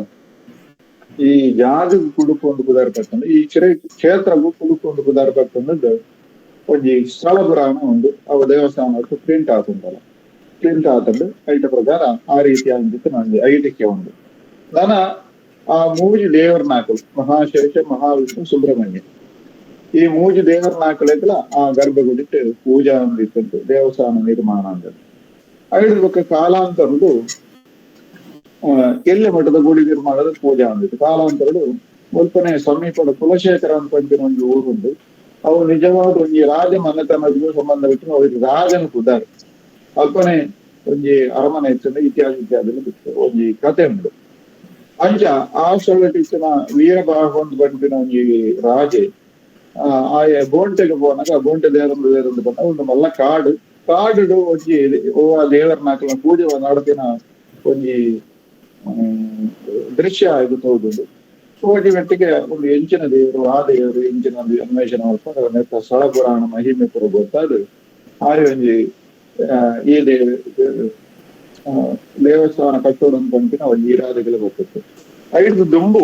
ಈ ಜಾಗ ಕುಡುಪು ಒಂದು ಪುದಾರ್ ಪಟ್ಟಂದು ಈ ಕ್ಷೇತ್ರಗೂ ಕುಡುಪು ಒಂದು ಪುದಾರ್ ಪಟ್ಟಂದು ಒಂಜಿ ಸ್ಥಳ ಪುರಾಣ ಉಂಡು. ಅವು ದೇವಸ್ಥಾನ ಪ್ರಿಂಟ್ ಆತುಂಟಲ್ಲ ಪ್ರಿಂಟ್ ಆತಂಡು ಐಟ ಪ್ರಕಾರ ಆ ರೀತಿ ಆಗಿತ್ತು ನನಗೆ ಐಟಿಕೆ ಉಂಡು. ನಾನ ಆ ಮೂಜಿ ದೇವರನಾಕಲು ಮಹಾಶೇಷ ಮಹಾವಿಷ್ಣು ಸುಬ್ರಹ್ಮಣ್ಯ ಈ ಮೂಜಿ ದೇವರನಾಕಲೆಗಳ ಆ ಗರ್ಭಗುಡಿಟ್ಟು ಪೂಜಾ ಅಂದಿತ್ತು ದೇವಸ್ಥಾನ ನಿರ್ಮಾಣ ಅಂತ ಐದು ಬೊಕ್ಕ ಕಾಲಾಂತರದು ಎಲ್ಲೆ ಮಠದ ಗುಡಿ ನಿರ್ಮಾಣದ ಪೂಜಾ ಅಂದಿತ್ತು. ಕಾಲಾಂತರಡು ಮುಲ್ಪನೆ ಸಮೀಪದ ಕುಲಶೇಖರ ಅಂತ ಒಂದು ಊರುಂಡು. ಅವು ನಿಜವಾದ ಒಂಜಿ ರಾಜ ಮನೆತನದಿಗೂ ಸಂಬಂಧ ಬಿಟ್ಟು ಅವ್ರಿಗೆ ರಾಜನ ಪುದಾರ್ ಅಲ್ಪನೆ ಒಂಜಿ ಅರಮನೆ ಇತ್ತು ಇತಿಹಾಸ ಇತ್ಯಾದಿ ಒಂಜಿ ಕತೆ ಉಂಟು. ಅಂಚ ಆ ಸ್ಥಳಟಿನ ವೀರಬಾಹು ಅಂತ ಬಂಪಿನ ಒಂಜಿ ರಾಜೆ ಆಯ ಬೋಂಟೆಗೆ ಪೋನಾಗ ಬೋಂಟೆ ದೇವರಂದು ದೇವರಂದು ಬಂದ ಒಂದು ಮಲ್ಲ ಕಾಡು ಕಾಡು ಒಂಜಿ ಓ ದೇವರನಾಕಲ ಪೂಜೆ ನಡತಿನ ಒಂಜಿ ದೃಶ್ಯ ಇದು ತೋದುಂಡು. ಹೋಗಿ ಮೆಟ್ಟಿಗೆ ಒಂದು ಎಂಚಿನ ದೇವರು ಆ ದೇವರು ಎಂಚಿನ ಅನ್ವೇಷಣೆ ಮಾಡ್ಕೊಂಡು ಸ್ಥಳ ಪುರಾಣ ಮಹಿಮೆ ಪುರ ಗೊತ್ತಾದು ಆಯ ಒಂಜಿ ಈ ದೇವಸ್ಥಾನ ಕಟ್ಟೋಡು ಪಂಪಿನ ಒಂಜಿ ಇರಾದೆಗಳು ಗೊತ್ತಿತ್ತು. ಐದು ದುಂಬು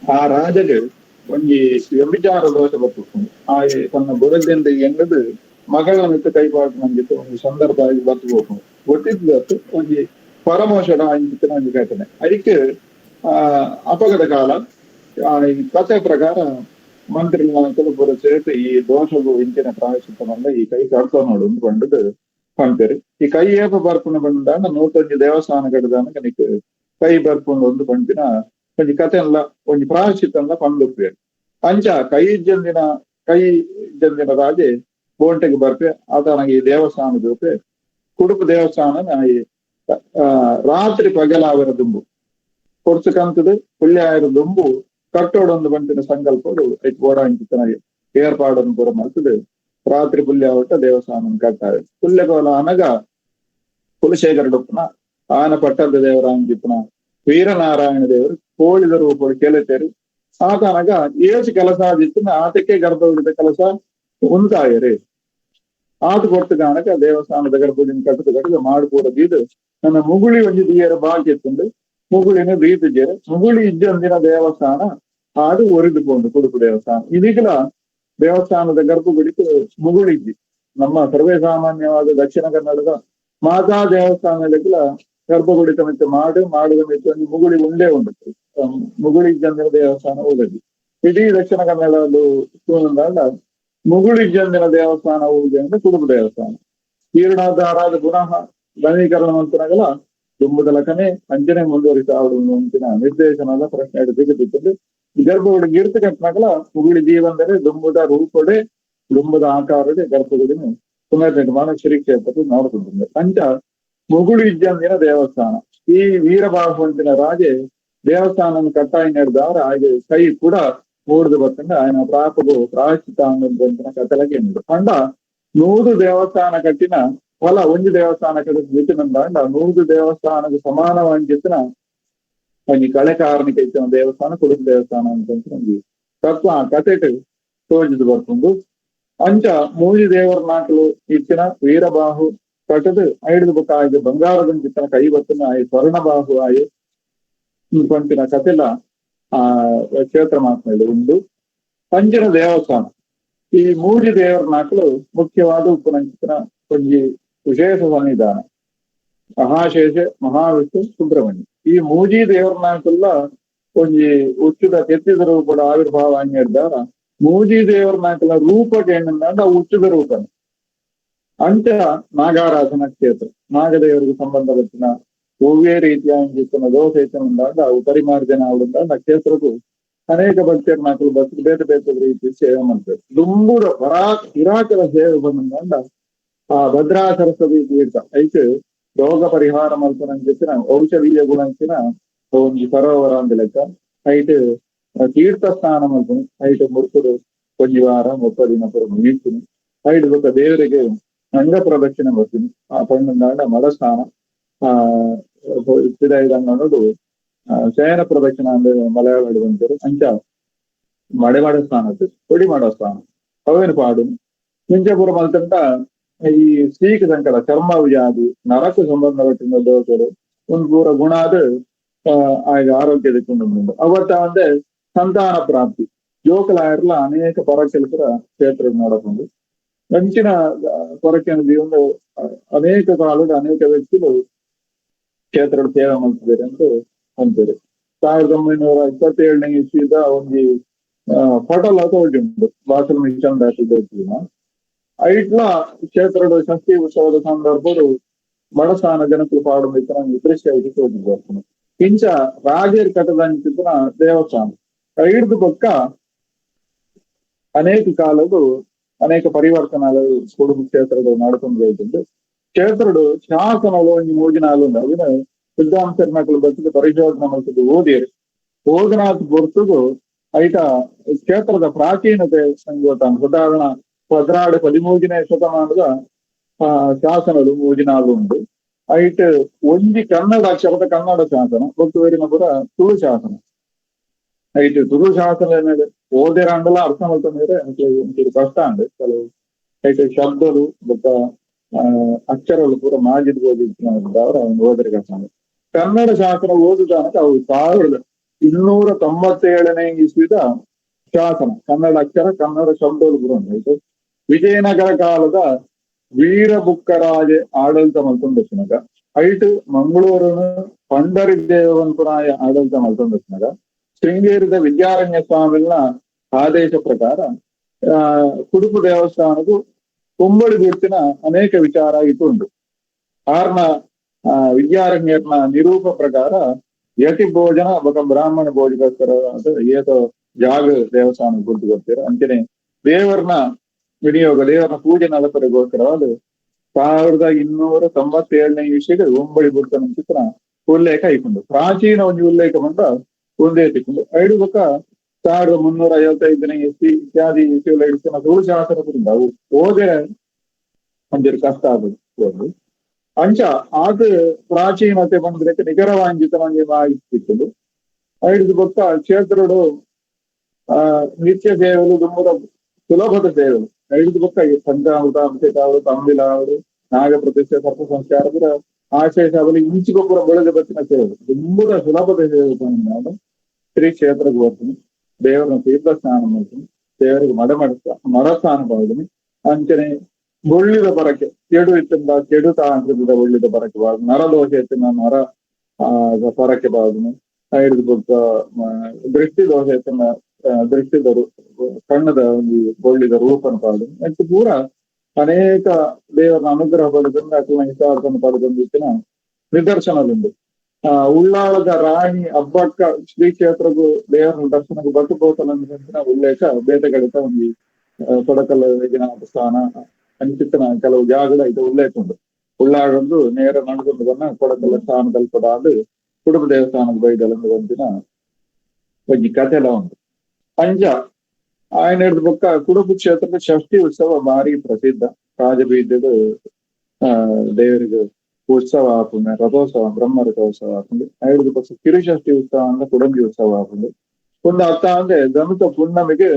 ಆ ರಾಜಗೆ ಒಂಜಿ ವ್ಯಭಿಚಾರ ದೋಷ ಬರ್ತಿತ್ತು. ಆ ತನ್ನ ಬುಡದಿಂದ ಎಂಗದು ಮಗಳ ಮಿತ್ತ ಕೈಪಾటు ನಂಜಿತ್ತು ಒಂದು ಸಂದರ್ಭ ಆಗಿ ಬತ್ತು ಹೋಗ್ತು ಗೊತ್ತಿದ್ದು ಒಂಜಿ ಪರಮೋಷಣ ಅಂಚಿತ್ತಿನ ಒಂಜಿ ಘಟನೆ. ಅದಕ್ಕೆ ಅಪಗದ ಕಾಲ ಈ ಕಥೆ ಪ್ರಕಾರ ಮಂತ್ರಿ ಪೂರ ಸೇರಿತು ಈ ದೋಷಗೂ ಇಂಚಿನ ಪ್ರಾಯಶ್ಚಿತ್ತ ಬಂದ ಈ ಕೈ ಕಡ್ತೋ ನೋಡು ಬಂಡದು ಪಂಪೇರು. ಈ ಕೈ ಏಪ ಬರ್ಪುನ ಬಂದಾಗ 101 ದೇವಸ್ಥಾನ ಕಟ್ಟದಾನ ಕೈ ಬರ್ಪುಂಡು ಒಂದು ಪಂಪಿನ ಒಂಜಿ ಕತೆ ಅಲ್ಲ ಒಂಜಿ ಪ್ರಾಯಶ್ಚಿತ್ತ ಅಲ್ಲ ಪಂಡುಪ್ಪೇರು. ಅಂಚ ಕೈ ಜಂದಿನ ರಾಜೆ ಬೋಂಟೆಗೆ ಬರ್ಪೆ ಆತ ಈ ದೇವಸ್ಥಾನದ ರೂಪೆ ಕುಡುಪು ದೇವಸ್ಥಾನ ರಾತ್ರಿ ಪಗಲಾವರ ದುಂಬು ಕೊಡ್ಸಕಂತದ ಪುಳ್ಯಾಯರ ದುಂಬು ಕಟ್ಟೋಡೊಂದು ಬಂಟಿನ ಸಂಕಲ್ಪಡು ಗೋಡ ಏರ್ಪಾಡನ್ನು ಪೂರ ಮಾಡ್ತದೆ. ರಾತ್ರಿ ಪುಲ್ಯಾವಟ ದೇವಸ್ಥಾನ ಕಟ್ಟಾರೆ. ಪುಲ್ಯಕೋಲ ಅನಗ ಕುಲಶೇಖರ ಡೊಪ್ಪನ ಆನ ಪಟ್ಟದ ದೇವರಾಂಗಿಪ್ಪನ ವೀರನಾರಾಯಣ ದೇವರು ಕೋಳಿದ ರೂಪಡು ಕೆಲೆತೇರು. ಆತನಗ ಏಸು ಕೆಲಸ ಆದಿತ್ತು ಆತಕ್ಕೆ ಗರ್ಭಗುಡಿದ ಕೆಲಸ ಉಂಟಾಯರಿ. ಆತ ಕೊಟ್ಟು ಕಾಣಕ ದೇವಸ್ಥಾನದ ಗರ್ಭಗುಡಿನ ಕಟ್ಟದ ಕಟ್ಟದ ಮಾಡ್ಕೂಡ ದೀದು ನನ್ನ ಮುಗುಳಿ ಒಂಜಿ ದೀಯರ ಬಾಕಿ ಇತ್ತುಂಡು ಮುಗುಳಿನ ದೀತಜೇರು ಮುಗುಳಿ ಇಜ್ಜೊಂದಿನ ದೇವಸ್ಥಾನ ಅದು ಒರಿದುಕೊಂಡು ಕುಡುಪು ದೇವಸ್ಥಾನ. ಇದೀಗಲ ದೇವಸ್ಥಾನದ ಗರ್ಭಗುಡಿಗೆ ಮುಗುಳಿದ್ದಿ ನಮ್ಮ ಸರ್ವೇ ಸಾಮಾನ್ಯವಾದ ದಕ್ಷಿಣ ಕನ್ನಡದ ಮಾತಾ ದೇವಸ್ಥಾನದಲ್ಲ ಗರ್ಭಗುಡಿ ಮಿತ್ತ ಮಾಡು ಮಾಡುವ ಮಿತ್ತ ಒಂದು ಮುಗುಳಿ ಉಂಡೇ ಉಂಟು. ಮುಗುಳಿ ಇಜ್ಜಂದಿನ ದೇವಸ್ಥಾನ ಹೋಗದಿ ಇಡೀ ದಕ್ಷಿಣ ಕನ್ನಡದ ಮುಗುಳಿ ಇಜ್ಜಂದಿನ ದೇವಸ್ಥಾನ ಹೋಗಿ ಅಂದ್ರೆ ಕುಡುಪು ದೇವಸ್ಥಾನ. ಜೀರ್ಣೋದ್ಧಾರಾದ ಪುನಃ ನವೀಕರಣ ಅಂತನಾಗಲ್ಲ ದುಂಬುದ ಲಖನೆ ಅಂಜನೆ ಮುಂದುವರಿತ ಅಂತಿನ ನಿರ್ದೇಶನದ ಪ್ರಶ್ನೆ ತೆಗೆದಿತ್ತು. ಗರ್ಭಗುಡಿ ಗಿರ್ತ ಕಟ್ಟನಾಗಲ ಮುಗುಳಿ ಜೀವಂದರೆ ದುಂಬುದ ರೂಪಡೆ ದುಂಬುದ ಆಕಾರಡೆ ಗರ್ಭಗುಡಿನ ಪುನರ್ನಿರ್ಮಾಣ ಶ್ರೀ ಕ್ಷೇತ್ರಕ್ಕೆ ನೋಡಿಕೊಂಡಿದೆ. ಅಂಚ ಮುಗುಳಿ ಇಜ್ಜಂದಿನ ದೇವಸ್ಥಾನ ಈ ವೀರಬಾಹುವಂತಿನ ರಾಜೆ ದೇವಸ್ಥಾನ ಕಟ್ಟಾಯಿ ನಡೆದವರ ಹಾಗೆ ಕೈ ಕೂಡ ಮೂಡ್ದು ಬರ್ತಂಡ ఆయన ಪ್ರಾಪಗು ಪ್ರಾಯಶ್ಚಿತ್ತ ಅಂತಿನ ಕಥಲಗೆ ಅಂಡ 100 ದೇವಸ್ಥಾನ ಕಟ್ಟಿನ ಹೊಲ ಒಂಜಿ ದೇವಸ್ಥಾನ ಕಟ್ಟಿ ಅಂಡ 100 ದೇವಸ್ಥಾನಕ್ಕೆ ಸಮಾನವಾಗಿತ್ತಿನ ಒಂಜಿ ಕಳೆ ಕಾರಣಿಕ ಇತ್ತಿನ ದೇವಸ್ಥಾನ ಕುಡುಪು ದೇವಸ್ಥಾನ ಅಂತ ಒಂಜಿ ತತ್ವ ಆ ಕಥೆಟ್ ತೋಜಿದು ಬರ್ಕೊಂಡು. ಅಂಚ ಮೂಜಿ ದೇವರ ನಾಕಲು ಇತ್ತಿನ ವೀರಬಾಹು ಕಟ್ಟದು ಐದು ಬೊಕ್ಕ ಆಯ್ದು ಬಂಗಾರದಂಚಿತ್ತನ ಕೈ ಬತ್ತನ ಆಯ್ ಸ್ವರ್ಣಬಾಹು ಆಯ್ ಪಂಪಿನ ಕಥೆಲ ಆ ಕ್ಷೇತ್ರ ಮಹಾತ್ಮೆಲು ಉಂಡು. ಪಂಚಿನ ದೇವಸ್ಥಾನ ಈ ಮೂಜಿ ದೇವರನಾಕಲು ಮುಖ್ಯವಾದ ಉಪ್ಪುನಂಚಿನ ಒಂಜಿ ವಿಶೇಷ ಸನ್ನಿಧಾನ ಮಹಾಶೇಷ ಮಹಾವಿಷ್ಣು ಸುಬ್ರಹ್ಮಣ್ಯ ಈ ಮೂಜಿ ದೇವರನಾಕಲ್ಲ ಒಂಜಿ ಉಚ್ಚುದ ಕೆತ್ತಿದ ರೂಪದ ಆವಿರ್ಭಾವ ಅಂಗಿಡ್ದಾರ ಮೂಜಿ ದೇವರನಾಕಲ ರೂಪಕ್ಕೆ ಏನಂದ ಉಚ್ಚುದ ರೂಪನ ಅಂಚ ನಾಗಾರಾಧನಾ ಕ್ಷೇತ್ರ ನಾಗದೇವರಿಗೆ ಸಂಬಂಧಪಟ್ಟಿನ ಒವ್ವೇ ರೀತಿಯ ಅಂಜಿತ್ತನ ದೋಷ ಇತ್ತನಂದಾಗ ಅವು ಪರಿಮಾರ್ಜನ ಆವಡುಂದಾಗ ಕ್ಷೇತ್ರಕ್ಕೂ ಅನೇಕ ಭಕ್ತರು ನಾಕಲು ಭಕ್ತರು ಬೇರೆ ಬೇರೆ ರೀತಿ ಸೇವೆ ಮಾಡ್ತಾರೆ. ದುಂಬುದ ಹಿರಾಕದ ಸೇವೆ ಬಂದಂದ ಆ ಭದ್ರಾ ಸರಸ್ವತಿ ತೀರ್ಥ ಐಕ್ ರೋಗ ಪರಿಹಾರ ಮಲ್ಪನಂಚಿನ ಔಷಧೀಯ ಗುಣಂಚಿನ ಒಂಜಿ ಸರೋವರ ಅಂದ ಲೆಕ್ಕ ಐಟ್ ತೀರ್ಥ ಸ್ನಾನ ಮಲ್ಪನು ಐಟ್ ಮುರ್ಕುಡು ಒಂಜಿ ವಾರ 30 ದಿನ ಪುರ ಮುಗಿತೀನಿ ಐಟ್ ಬೊಕ್ಕ ದೇವರಿಗೆ ಅಂಗ ಪ್ರದಕ್ಷಿಣೆ ಬರ್ತೀನಿ. ಆ ಪಂಡಂದಾಂಡ ಮಡ ಸ್ನಾನ ಆ ಪಿದಾಯಿದಂಗನೋಡು ಶಯನ ಪ್ರದಕ್ಷಿಣ ಅಂದ್ರೆ ಮಲಯಾಳ ಬಂತಾರೆ ಅಂಚ ಮಡೆ ಮಾಡ ಸ್ನಾನ ಕೊಡಿ ಮಾಡೋ ಸ್ನಾನ ಅವೇನು ಪಾಡು ಮುಂಚೆಪುರ ಮಲ್ತಂಟ ಈ ಸೀಕ ಸಂಕಟ ಚರ್ಮ ವ್ಯಾಧಿ ನರಕ ಸಂಬಂಧಪಟ್ಟಿನ ದೋಷರು ಒಂದು ಪೂರ ಗುಣ ಅದು ಆಗ ಆರೋಗ್ಯ ಉಂಟು. ಅವತ್ತ ಅಂದ್ರೆ ಸಂತಾನ ಪ್ರಾಪ್ತಿ ಜೋಕಲಾಯರ್ಲ ಅನೇಕ ಪರಕೆಲಪುರ ಕ್ಷೇತ್ರ ನೋಡಕೊಂಡು ಅಂಚಿನ ಪೊರಕೆನ ಜೀವನ ಅನೇಕ ಕಾಲದ ಅನೇಕ ವ್ಯಕ್ತಿಗಳು ಕ್ಷೇತ್ರದ ಸೇವೆ ಮಾಡ್ತಿದ್ದಾರೆ ಅಂತ ಅಂತಾರೆ. 1927ನೇ ಇಸ್ವಿದ ಒಂಜಿ ಫೋಟೋಲ ತೋಜುಂಡು ಬಾಸಲ್ ಮಿಷನ್ ದಾಟಿದ ಐಟ್ಲ ಕ್ಷೇತ್ರದ ಷಷ್ಠಿ ಉತ್ಸವದ ಸಂದರ್ಭಡು ಬಡಸಾನ ಜನಕುಲು ಪಾಡು ದೃಶ್ಯ ಐತಿ ತೋಜು ಬರ್ತೀನಿ. ಇಂಚ ರಾಜೇರ್ ಕಟ್ಟದಂಚಿನ ದೇವಸ್ಥಾನ ಐಡ್ದು ಪಕ್ಕ ಅನೇಕ ಕಾಲದು ಅನೇಕ ಪರಿವರ್ತನೆಗಳು ಕುಡುಂಬ ಕ್ಷೇತ್ರದ ನಡ್ಕೊಂಡು ಹೋಯ್ತುಂಡು. ಕ್ಷೇತ್ರಡು ಶಾಸನಗಳು ಒಂಜಿ ಮೂಜಿ ನಾಲು ಉಂಡು ಅವಿನ ವಿದ್ವಾಂಸರ ಮಕ್ಕಳು ಬರ್ತದೆ ಪರಿಶೋಧನೆ ಮಾಡ್ತದೆ ಓದಿಯರು ಓದನಾಥ್ ಬರ್ತದು ಐಟ ಕ್ಷೇತ್ರದ ಪ್ರಾಚೀನತೆ ಸಂಗೋತಾನ ಸಾಧಾರಣ 12 13ನೇ ಶತಮಾನದ ಶಾಸನಗಳು ಮೂಜಿ ನಾಲು ಉಂಡು. ಐಟ್ ಒಂಜಿ ಕನ್ನಡ ಅಕ್ಷರದ ಕನ್ನಡ ಶಾಸನ ಬೊಕ್ಕ ಪುರ ತುಳು ಶಾಸನ ಐಟ್ ತುಳು ಶಾಸನ ಓದಿರಾಂಡಲ ಅರ್ಥ ಮಲ್ತಂದ್ರೆ ಕಷ್ಟ ಅಂಡ್ ಕೆಲವು ಐಟ್ ಶಬ್ದలు ಬೊಕ್ಕ ಅಕ್ಷರಗಳು ಪೂರ ಮಾಜಿದ್ ಓದಿದ್ದವ್ರ ಅವನು ಓದರೆ ಕಷ್ಟ. ಕನ್ನಡ ಶಾಸನ ಓದುದಾನಕ ಅವು 1297ನೇ ಇಸ್ವಿದ ಶಾಸನ ಕನ್ನಡ ಅಕ್ಷರ ಕನ್ನಡ ಶಬ್ದಗಳು ಪೂರ ಉಂಟು. ವಿಜಯನಗರ ಕಾಲದ ವೀರಬುಕ್ಕರಾಜೆ ಆಡಳಿತ ಮಲ್ತೊಂದಿತ್ತಿನಗ ಐಟ್ ಮಂಗಳೂರಿನ ಪಂಡರಿ ದೇವನ್ಪುರಾಯ ಆಡಳಿತ ಮಲ್ತೊಂದಿತ್ತಿನಗ ಶೃಂಗೇರಿದ ವಿದ್ಯಾರಣ್ಯ ಸ್ವಾಮಿನ ಆದೇಶ ಪ್ರಕಾರ ಕುಡುಪು ದೇವಸ್ಥಾನಕ್ಕೂ ಕುಂಬಳಿ ಗುರುತಿನ ಅನೇಕ ವಿಚಾರ ಇತ್ತು. ಆರ್ನ ವಿದ್ಯಾರಣ್ಯರ್ನ ನಿರೂಪ ಪ್ರಕಾರ ಯತಿ ಭೋಜನ ಬೊಕ ಬ್ರಾಹ್ಮಣ ಭೋಜಕರ ಏತೋ ಜಾಗ ದೇವಸ್ಥಾನ ಗುರುತು ಕೊಡ್ತೀರ ಅಂಚನೆ ದೇವರನ್ನ ವಿನಿಯೋಗ ದೇವರನ್ನ ಪೂಜೆ ನಡಪರಿಗೋಸ್ಕರವಾದ 1297ನೇ ಇಸ್ವಿಗೆ ಉಂಬಳಿ ಗುರುತನ ಚಿತ್ರ ಉಲ್ಲೇಖ ಐಕೊಂಡು ಪ್ರಾಚೀನ ಒಂದು ಉಲ್ಲೇಖ ಬಂದ ಒಂದೇ ತಿಕ್ಕೊಂಡು ಐಡು ಬೊಕ 1355ನೇ ಇಸ್ವಿ ಇತ್ಯಾದಿ ಇಸ್ವಿಗಳ ಇಡ್ತಿನ ತುಳು ಶಾಸನದಿಂದ ಅವು ಓದರೆ ಒಂದಿರು ಕಷ್ಟ ಆಗುದು. ಅಂಚ ಆದ ಪ್ರಾಚೀನತೆ ಬಂದ್ರೆ ನಿಖರವಾಂಜಿತ ಮಾಹಿತಿ ಐದು ಬೊಕ್ಕ ಕ್ಷೇತ್ರಡು ನಿತ್ಯ ಸೇವೆಲು ದುಂಬುದ ಸುಲಭದ ಸೇವೆಲು ಐದು ಬೊಕ್ಕ ಪಂಚಾಮೃತ ಅಭಿಷೇಕ ಅವರು ತಂಬಿಲ ಅವರು ನಾಗ ಪ್ರತಿಷ್ಠೆ ಸರ್ಪ ಸಂಸ್ಕಾರ ಪೂರ ಆಶಯ ಅವಲಿ ಇಂಚಿಗೊಬ್ಬರ ಬೆಳೆದ ಬತ್ತಿನ ಸೇವೆ ದುಂಬುದ ಸುಲಭದ ಸೇವೆ. ಶ್ರೀ ಕ್ಷೇತ್ರಕ್ಕೆ ಬರ್ತೀನಿ ದೇವರನ್ನ ತೀರ್ಥ ಸ್ನಾನ ಮಾಡ್ತೀನಿ ದೇವರಿಗೆ ಮಡ ಮಡ ಸ್ನಾನ ಮಾಡ್ತೀನಿ ಅಂಚನೆ ಬೊಳ್ಳಿದ ಪರಕೆ ಕೆಡು ಇತ್ತಿಂದ ಕೆಡು ತಾಂತ್ರಿಕದ ಒಳ್ಳಿದ ಪರಕೆ ಬಾದು ನರದೋಷ ಇತ್ತಿನ ನರ ಪರಕೆ ಬಾದುನು ಐದು ಬೊಕ್ಕ ದೃಷ್ಟಿ ದೋಷ ಇತ್ತಿನ ದೃಷ್ಟಿದ ಕಣ್ಣದ ಒಂದು ಬೊಳ್ಳಿದ ರೂಪನ ಪಾಡು ಮತ್ತು ಪೂರ ಅನೇಕ ದೇವರ ಅನುಗ್ರಹ ಪಡೆದಿಂದ ಅಕಲ್ನ ಹಿತಾರ್ಥನ ಪಡೆದಂದಿತ್ತಿನ ನಿದರ್ಶನದುಂಡು. ಉಳ್ಳಾಳದ ರಾಣಿ ಅಬ್ಬಕ್ಕ ಶ್ರೀ ಕ್ಷೇತ್ರಗೂ ದೇವರ ದರ್ಶನಕ್ಕೂ ಬಟ್ಟು ಬೋತಲ ಉಲ್ಲೇಖ ಬೇಟೆಗಡಿತ ಒಂದು ಕೊಡಕಲ್ ವೈದ್ಯನಾಥ ಸ್ಥಾನ ಅಂಚಿತ್ತನ ಕೆಲವು ಜಾಗದ ಇದು ಉಲ್ಲೇಖ ಉಂಟು. ಉಳ್ಳಾಳಂದು ನೇರ ನಡೆದು ಬನ್ನ ಕೊಡಕಲ್ಲ ಸ್ಥಾನದಲ್ಲಿ ಕೊಡಾದು ಕುಡುಪ ದೇವಸ್ಥಾನದ ಬೈದಲಂದು ಒಂದಿನ ಒಂಜಿ ಕಥೆಲ ಉಂಟು. ಅಂಚ ఆయన ಹಿಡಿದ ಬೊಕ್ಕ ಕುಡುಪು ಕ್ಷೇತ್ರದ ಷಷ್ಠಿ ಉತ್ಸವ ಭಾರಿ ಪ್ರಸಿದ್ಧ. ರಾಜಬೀದ್ಯದ ದೇವರಿಗೆ ಉತ್ಸವ ಆಪುಂಡು, ರಥೋತ್ಸವ ಬ್ರಹ್ಮ ರಥೋತ್ಸವ ಆಪುಂಡು. ಐದು ಬೊಕ್ಕ ಕಿರುಷಷ್ಠಿ ಉತ್ಸವ ಅಂದ್ರೆ ಕುಡಂಬಿ ಉತ್ಸವ ಆಪುಂಡು. ಒಂದು ಅರ್ಥ ಅಂದ್ರೆ ಧನುತ ಪುಣ್ಣಮಿಗೆ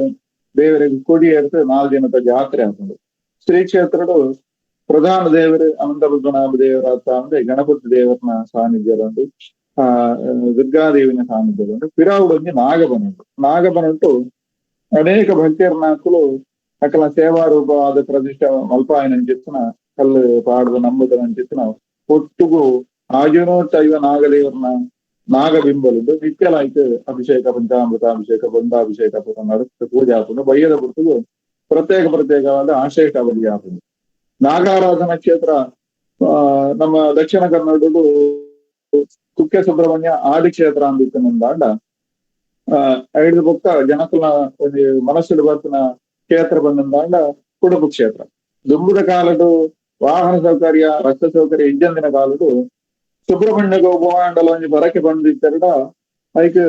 ದೇವರಿಗೆ ಕೊಡಿ ಏರ್ತು 4 ದಿನದ ಜಾತ್ರೆ ಆಪುಂಡು. ಶ್ರೀ ಕ್ಷೇತ್ರದ ಪ್ರಧಾನ ದೇವರು ಅನಂತ ಪದ್ಮನಾಭ ದೇವರ ಅರ್ಥ ಅಂದ್ರೆ ಗಣಪತಿ ದೇವರನ ಸಾನ್ನಿಧ್ಯ ಉಂಟು. ಆ ದುರ್ಗಾದೇವಿನ ಸಾನ್ನಿಧ್ಯ ಉಂಟು. ಪಿರಾವುಡು ಒಂಜಿ ನಾಗಬನ ಉಂಟು. ನಾಗಬನುಂಟು ಅನೇಕ ಭಕ್ತಿಯರ್ನಾಕುಲು ಅಕಲ ಸೇವಾ ರೂಪವಾದ ಪ್ರತಿಷ್ಠೆ ಮಲ್ಪಾಯನಂಚಿತ್ತಿನ ಕಲ್ಲು ಪಾಡದ ನಂಬುದನಂಚಿತ್ತಿನ ಒಟ್ಟುಗು ಆಜುನೂಟೈವ ನಾಗದೇವರನ ನಾಗಬಿಂಬಲುಂಡು. ನಿತ್ಯಲಾಯ್ತು ಅಭಿಷೇಕ, ಪಂಚಾಮೃತಾಭಿಷೇಕ, ಬಂಧಾಭಿಷೇಕ ನಡತ ಪೂಜೆ ಆಪುಂಡು. ಬಯ್ಯದ ಪುರ್ತುಗು ಪ್ರತ್ಯೇಕ ಪ್ರತ್ಯೇಕವಾದ ಆಶ್ರೇಷ್ಠ ಬಲಿ ಆಪುಂಡು. ನಾಗಾರಾಧನಾ ಕ್ಷೇತ್ರ ನಮ್ಮ ದಕ್ಷಿಣ ಕನ್ನಡದು ಕುಕ್ಕೆ ಸುಬ್ರಹ್ಮಣ್ಯ ಆದಿ ಕ್ಷೇತ್ರ ಅಂದಿತ್ತಂದಾಂಡ ಐದು ಬೊಕ್ಕ ಜನಕುಲ ಒಂಜಿ ಮನಸ್ಸುಡು ಬರ್ತಿನ ಕ್ಷೇತ್ರ ಬಂದಂದಾಂಡ ಕುಡುಪು ಕ್ಷೇತ್ರ. ದುಂಬುದ ಕಾಲಡು ವಾಹನ ಸೌಕರ್ಯ, ರಸ್ತೆ ಸೌಕರ್ಯ ಇಜ್ಜಂದಿನ ಕಾಲಡು ಸುಬ್ರಹ್ಮಣ್ಯ ಗೋವಾಂಡಲ ಒಂಜಿ ಪರಕೆ ಬಂದಿತ್ತೆರಡ ಐಕ್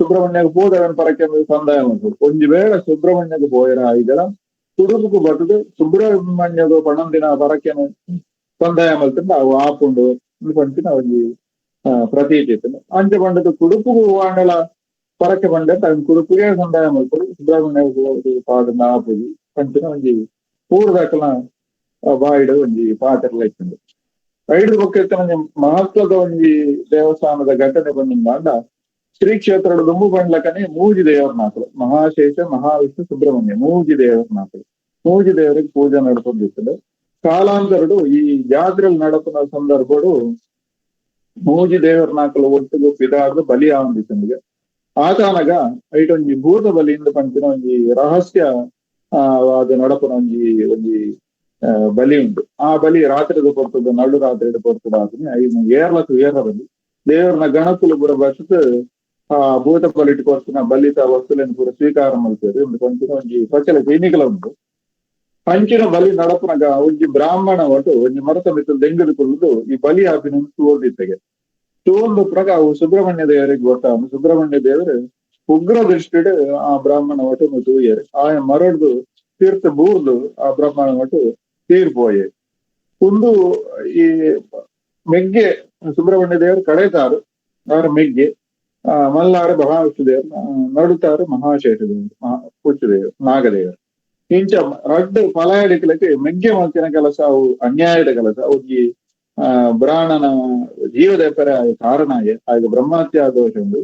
ಸುಬ್ರಹ್ಮಣ್ಯಗ್ ಪೋದವನ್ ಪರಕೆ ಸಂದಾಯ ಉಂಟು. ಒಂಜಿ ವೇಳೆ ಸುಬ್ರಹ್ಮಣ್ಯಗ್ ಪೋಯರ ಐದಲ ಕುಡುಪುಗು ಬತ್ತದು ಸುಬ್ರಹ್ಮಣ್ಯಗು ಪಣಂದಿನ ಪರಕೆನು ಸಂದಾಯ ಮಲ್ತಂಡ ಅವು ಆಪುಂಡು ಪಂಪಿನ ಒಂಜಿ ಪ್ರತೀತಿ ಇತ್ತು. ಅಂಚೆ ಪಂಡದು ಕುಡುಪುಗು ಹೂವಾಂಡಲ ಪರಕೆ ಪಂಡ ತನ್ನ ಕುಡುಪುಗೆ ಸಂದಾಯ ಮಲ್ಪಡು ಸುಬ್ರಹ್ಮಣ್ಯ ಪಾಡನ ಆಪುಜಿ ಪಂಪಿನ ಒಂಜಿ ಪೂರ್ವದಕಲ ಬಾಯಿಡು ಒಂಜಿ ಪಾತೆರ್ಲ ಇತ್ತುಂಡು. ಐದು ಬೊಕ್ಕ ಮಹತ್ವದ ಒಂಜಿ ದೇವಸ್ಥಾನದ ಘಟನೆ ಬಂದಿಂದಾಂಡ ಶ್ರೀ ಕ್ಷೇತ್ರದ ದುಂಬು ಬಂಡ್ಲಕನೆ ಮೂಜಿ ದೇವರನಾಥರು, ಮಹಾಶೇಷ, ಮಹಾವಿಷ್ಣು, ಸುಬ್ರಹ್ಮಣ್ಯ ಮೂಜಿ ದೇವರನಾಥರು. ಮೂಜಿ ದೇವರಿಗೆ ಪೂಜೆ ನಡ್ಕೊಂಡಿರ್ತದೆ. ಕಾಲಾಂತರಡು ಈ ಜಾತ್ರೆಯಲ್ಲಿ ನಡಪುನ ಸಂದರ್ಭಡು ಮೂಜಿ ದೇವರನಾಕಲು ಒಟ್ಟಿಗೆ ಪಿದಾಡ್ದು ಬಲಿ ಆವಂದಿತ್ತಂದಿಗೆ. ಆತಾನಗ ಐಟೊಂಜಿ ಭೂತ ಬಲಿಯಿಂದ ಪಂಪಿನ ಒಂಜಿ ರಹಸ್ಯ ವಾದ ನಡಪುನ ಒಂಜಿ ಒಂಜಿ ಬಲಿ ಉಂಟು. ಆ ಬಲಿ ರಾತ್ರಿದ ಪೊರ್ತುಡು, ನಡು ರಾತ್ರಿದ ಪೊರ್ತುಡು ಆತನೆ ಐನು ಏರ್ಲಕ್ ಏರ ಬಲಿ ದೇವರನ ಗಣಕುಲು ಪೂರ ಬಸತ್ ಆ ಭೂತ ಬಲಿಟ್ ಕೊರ್ತುನ ಬಲಿತ ವಸ್ತುలను ಪೂರ ಸ್ವೀಕಾರ ಮಲ್ತೇರು ಪಂಪಿನ ಒಂಜಿ ಪ್ರಚಲ ಸೈನಿಕಲ ಉಂಟು. ಅಂಚಿನ ಬಲಿ ನಡಪುನಗ ಒಂಜಿ ಬ್ರಾಹ್ಮಣ ಒಟ್ಟು ಒಂಜಿ ಮರತ ಮಿತ್ತ ದೆಂಗದು ಕುಲ್ದು ಈ ಬಲಿ ಆಪಿನ ತೋರ್ದಿತ್ತೆಗೆ ತೋಂದು ಪ್ರಗ ಅವು ಸುಬ್ರಹ್ಮಣ್ಯ ದೇವರಿಗೆ ಗೊತ್ತಾಗ ಸುಬ್ರಹ್ಮಣ್ಯ ದೇವರು ಉಗ್ರ ದೃಷ್ಟಿಡ್ ಆ ಬ್ರಾಹ್ಮಣ ಒಟ್ಟು ತೂಯರು. ಆಯ ಮರಡ್ದು ತೀರ್ಥ ಬೂರ್ದು ಆ ಬ್ರಾಹ್ಮಣ ಒಟ್ಟು ತೀರ್ಪೋಯೆ. ಒಂದು ಈ ಮೆಗ್ಗೆ ಸುಬ್ರಹ್ಮಣ್ಯ ದೇವರು ಕಡೆತಾರು ಅವರ ಮೆಗ್ಗೆ, ಮಲ್ಲಾರು ಮಹಾವಿಷ್ಣು ದೇವರು, ನಡುತ್ತಾರು ಮಹಾಶೇಷ ದೇವರು, ಪುಚ್ಚ ದೇವರು, ನಾಗದೇವರು. ಇಂಚ ರಡ್ಡು ಫಲಾಯಡಿಕಲಕ್ಕೆ ಮೆಗ್ಗೆ ಮಲ್ತಿನ ಕೆಲಸ ಅವು ಅನ್ಯಾಯದ ಕೆಲಸ. ಒಂಜಿ ಬ್ರಾಹ್ಮಣನ ಜೀವದ ಪರ ಕಾರಣ ಆಗ ಬ್ರಹ್ಮಹತ್ಯಾ ದೋಷ ಉಂಡು.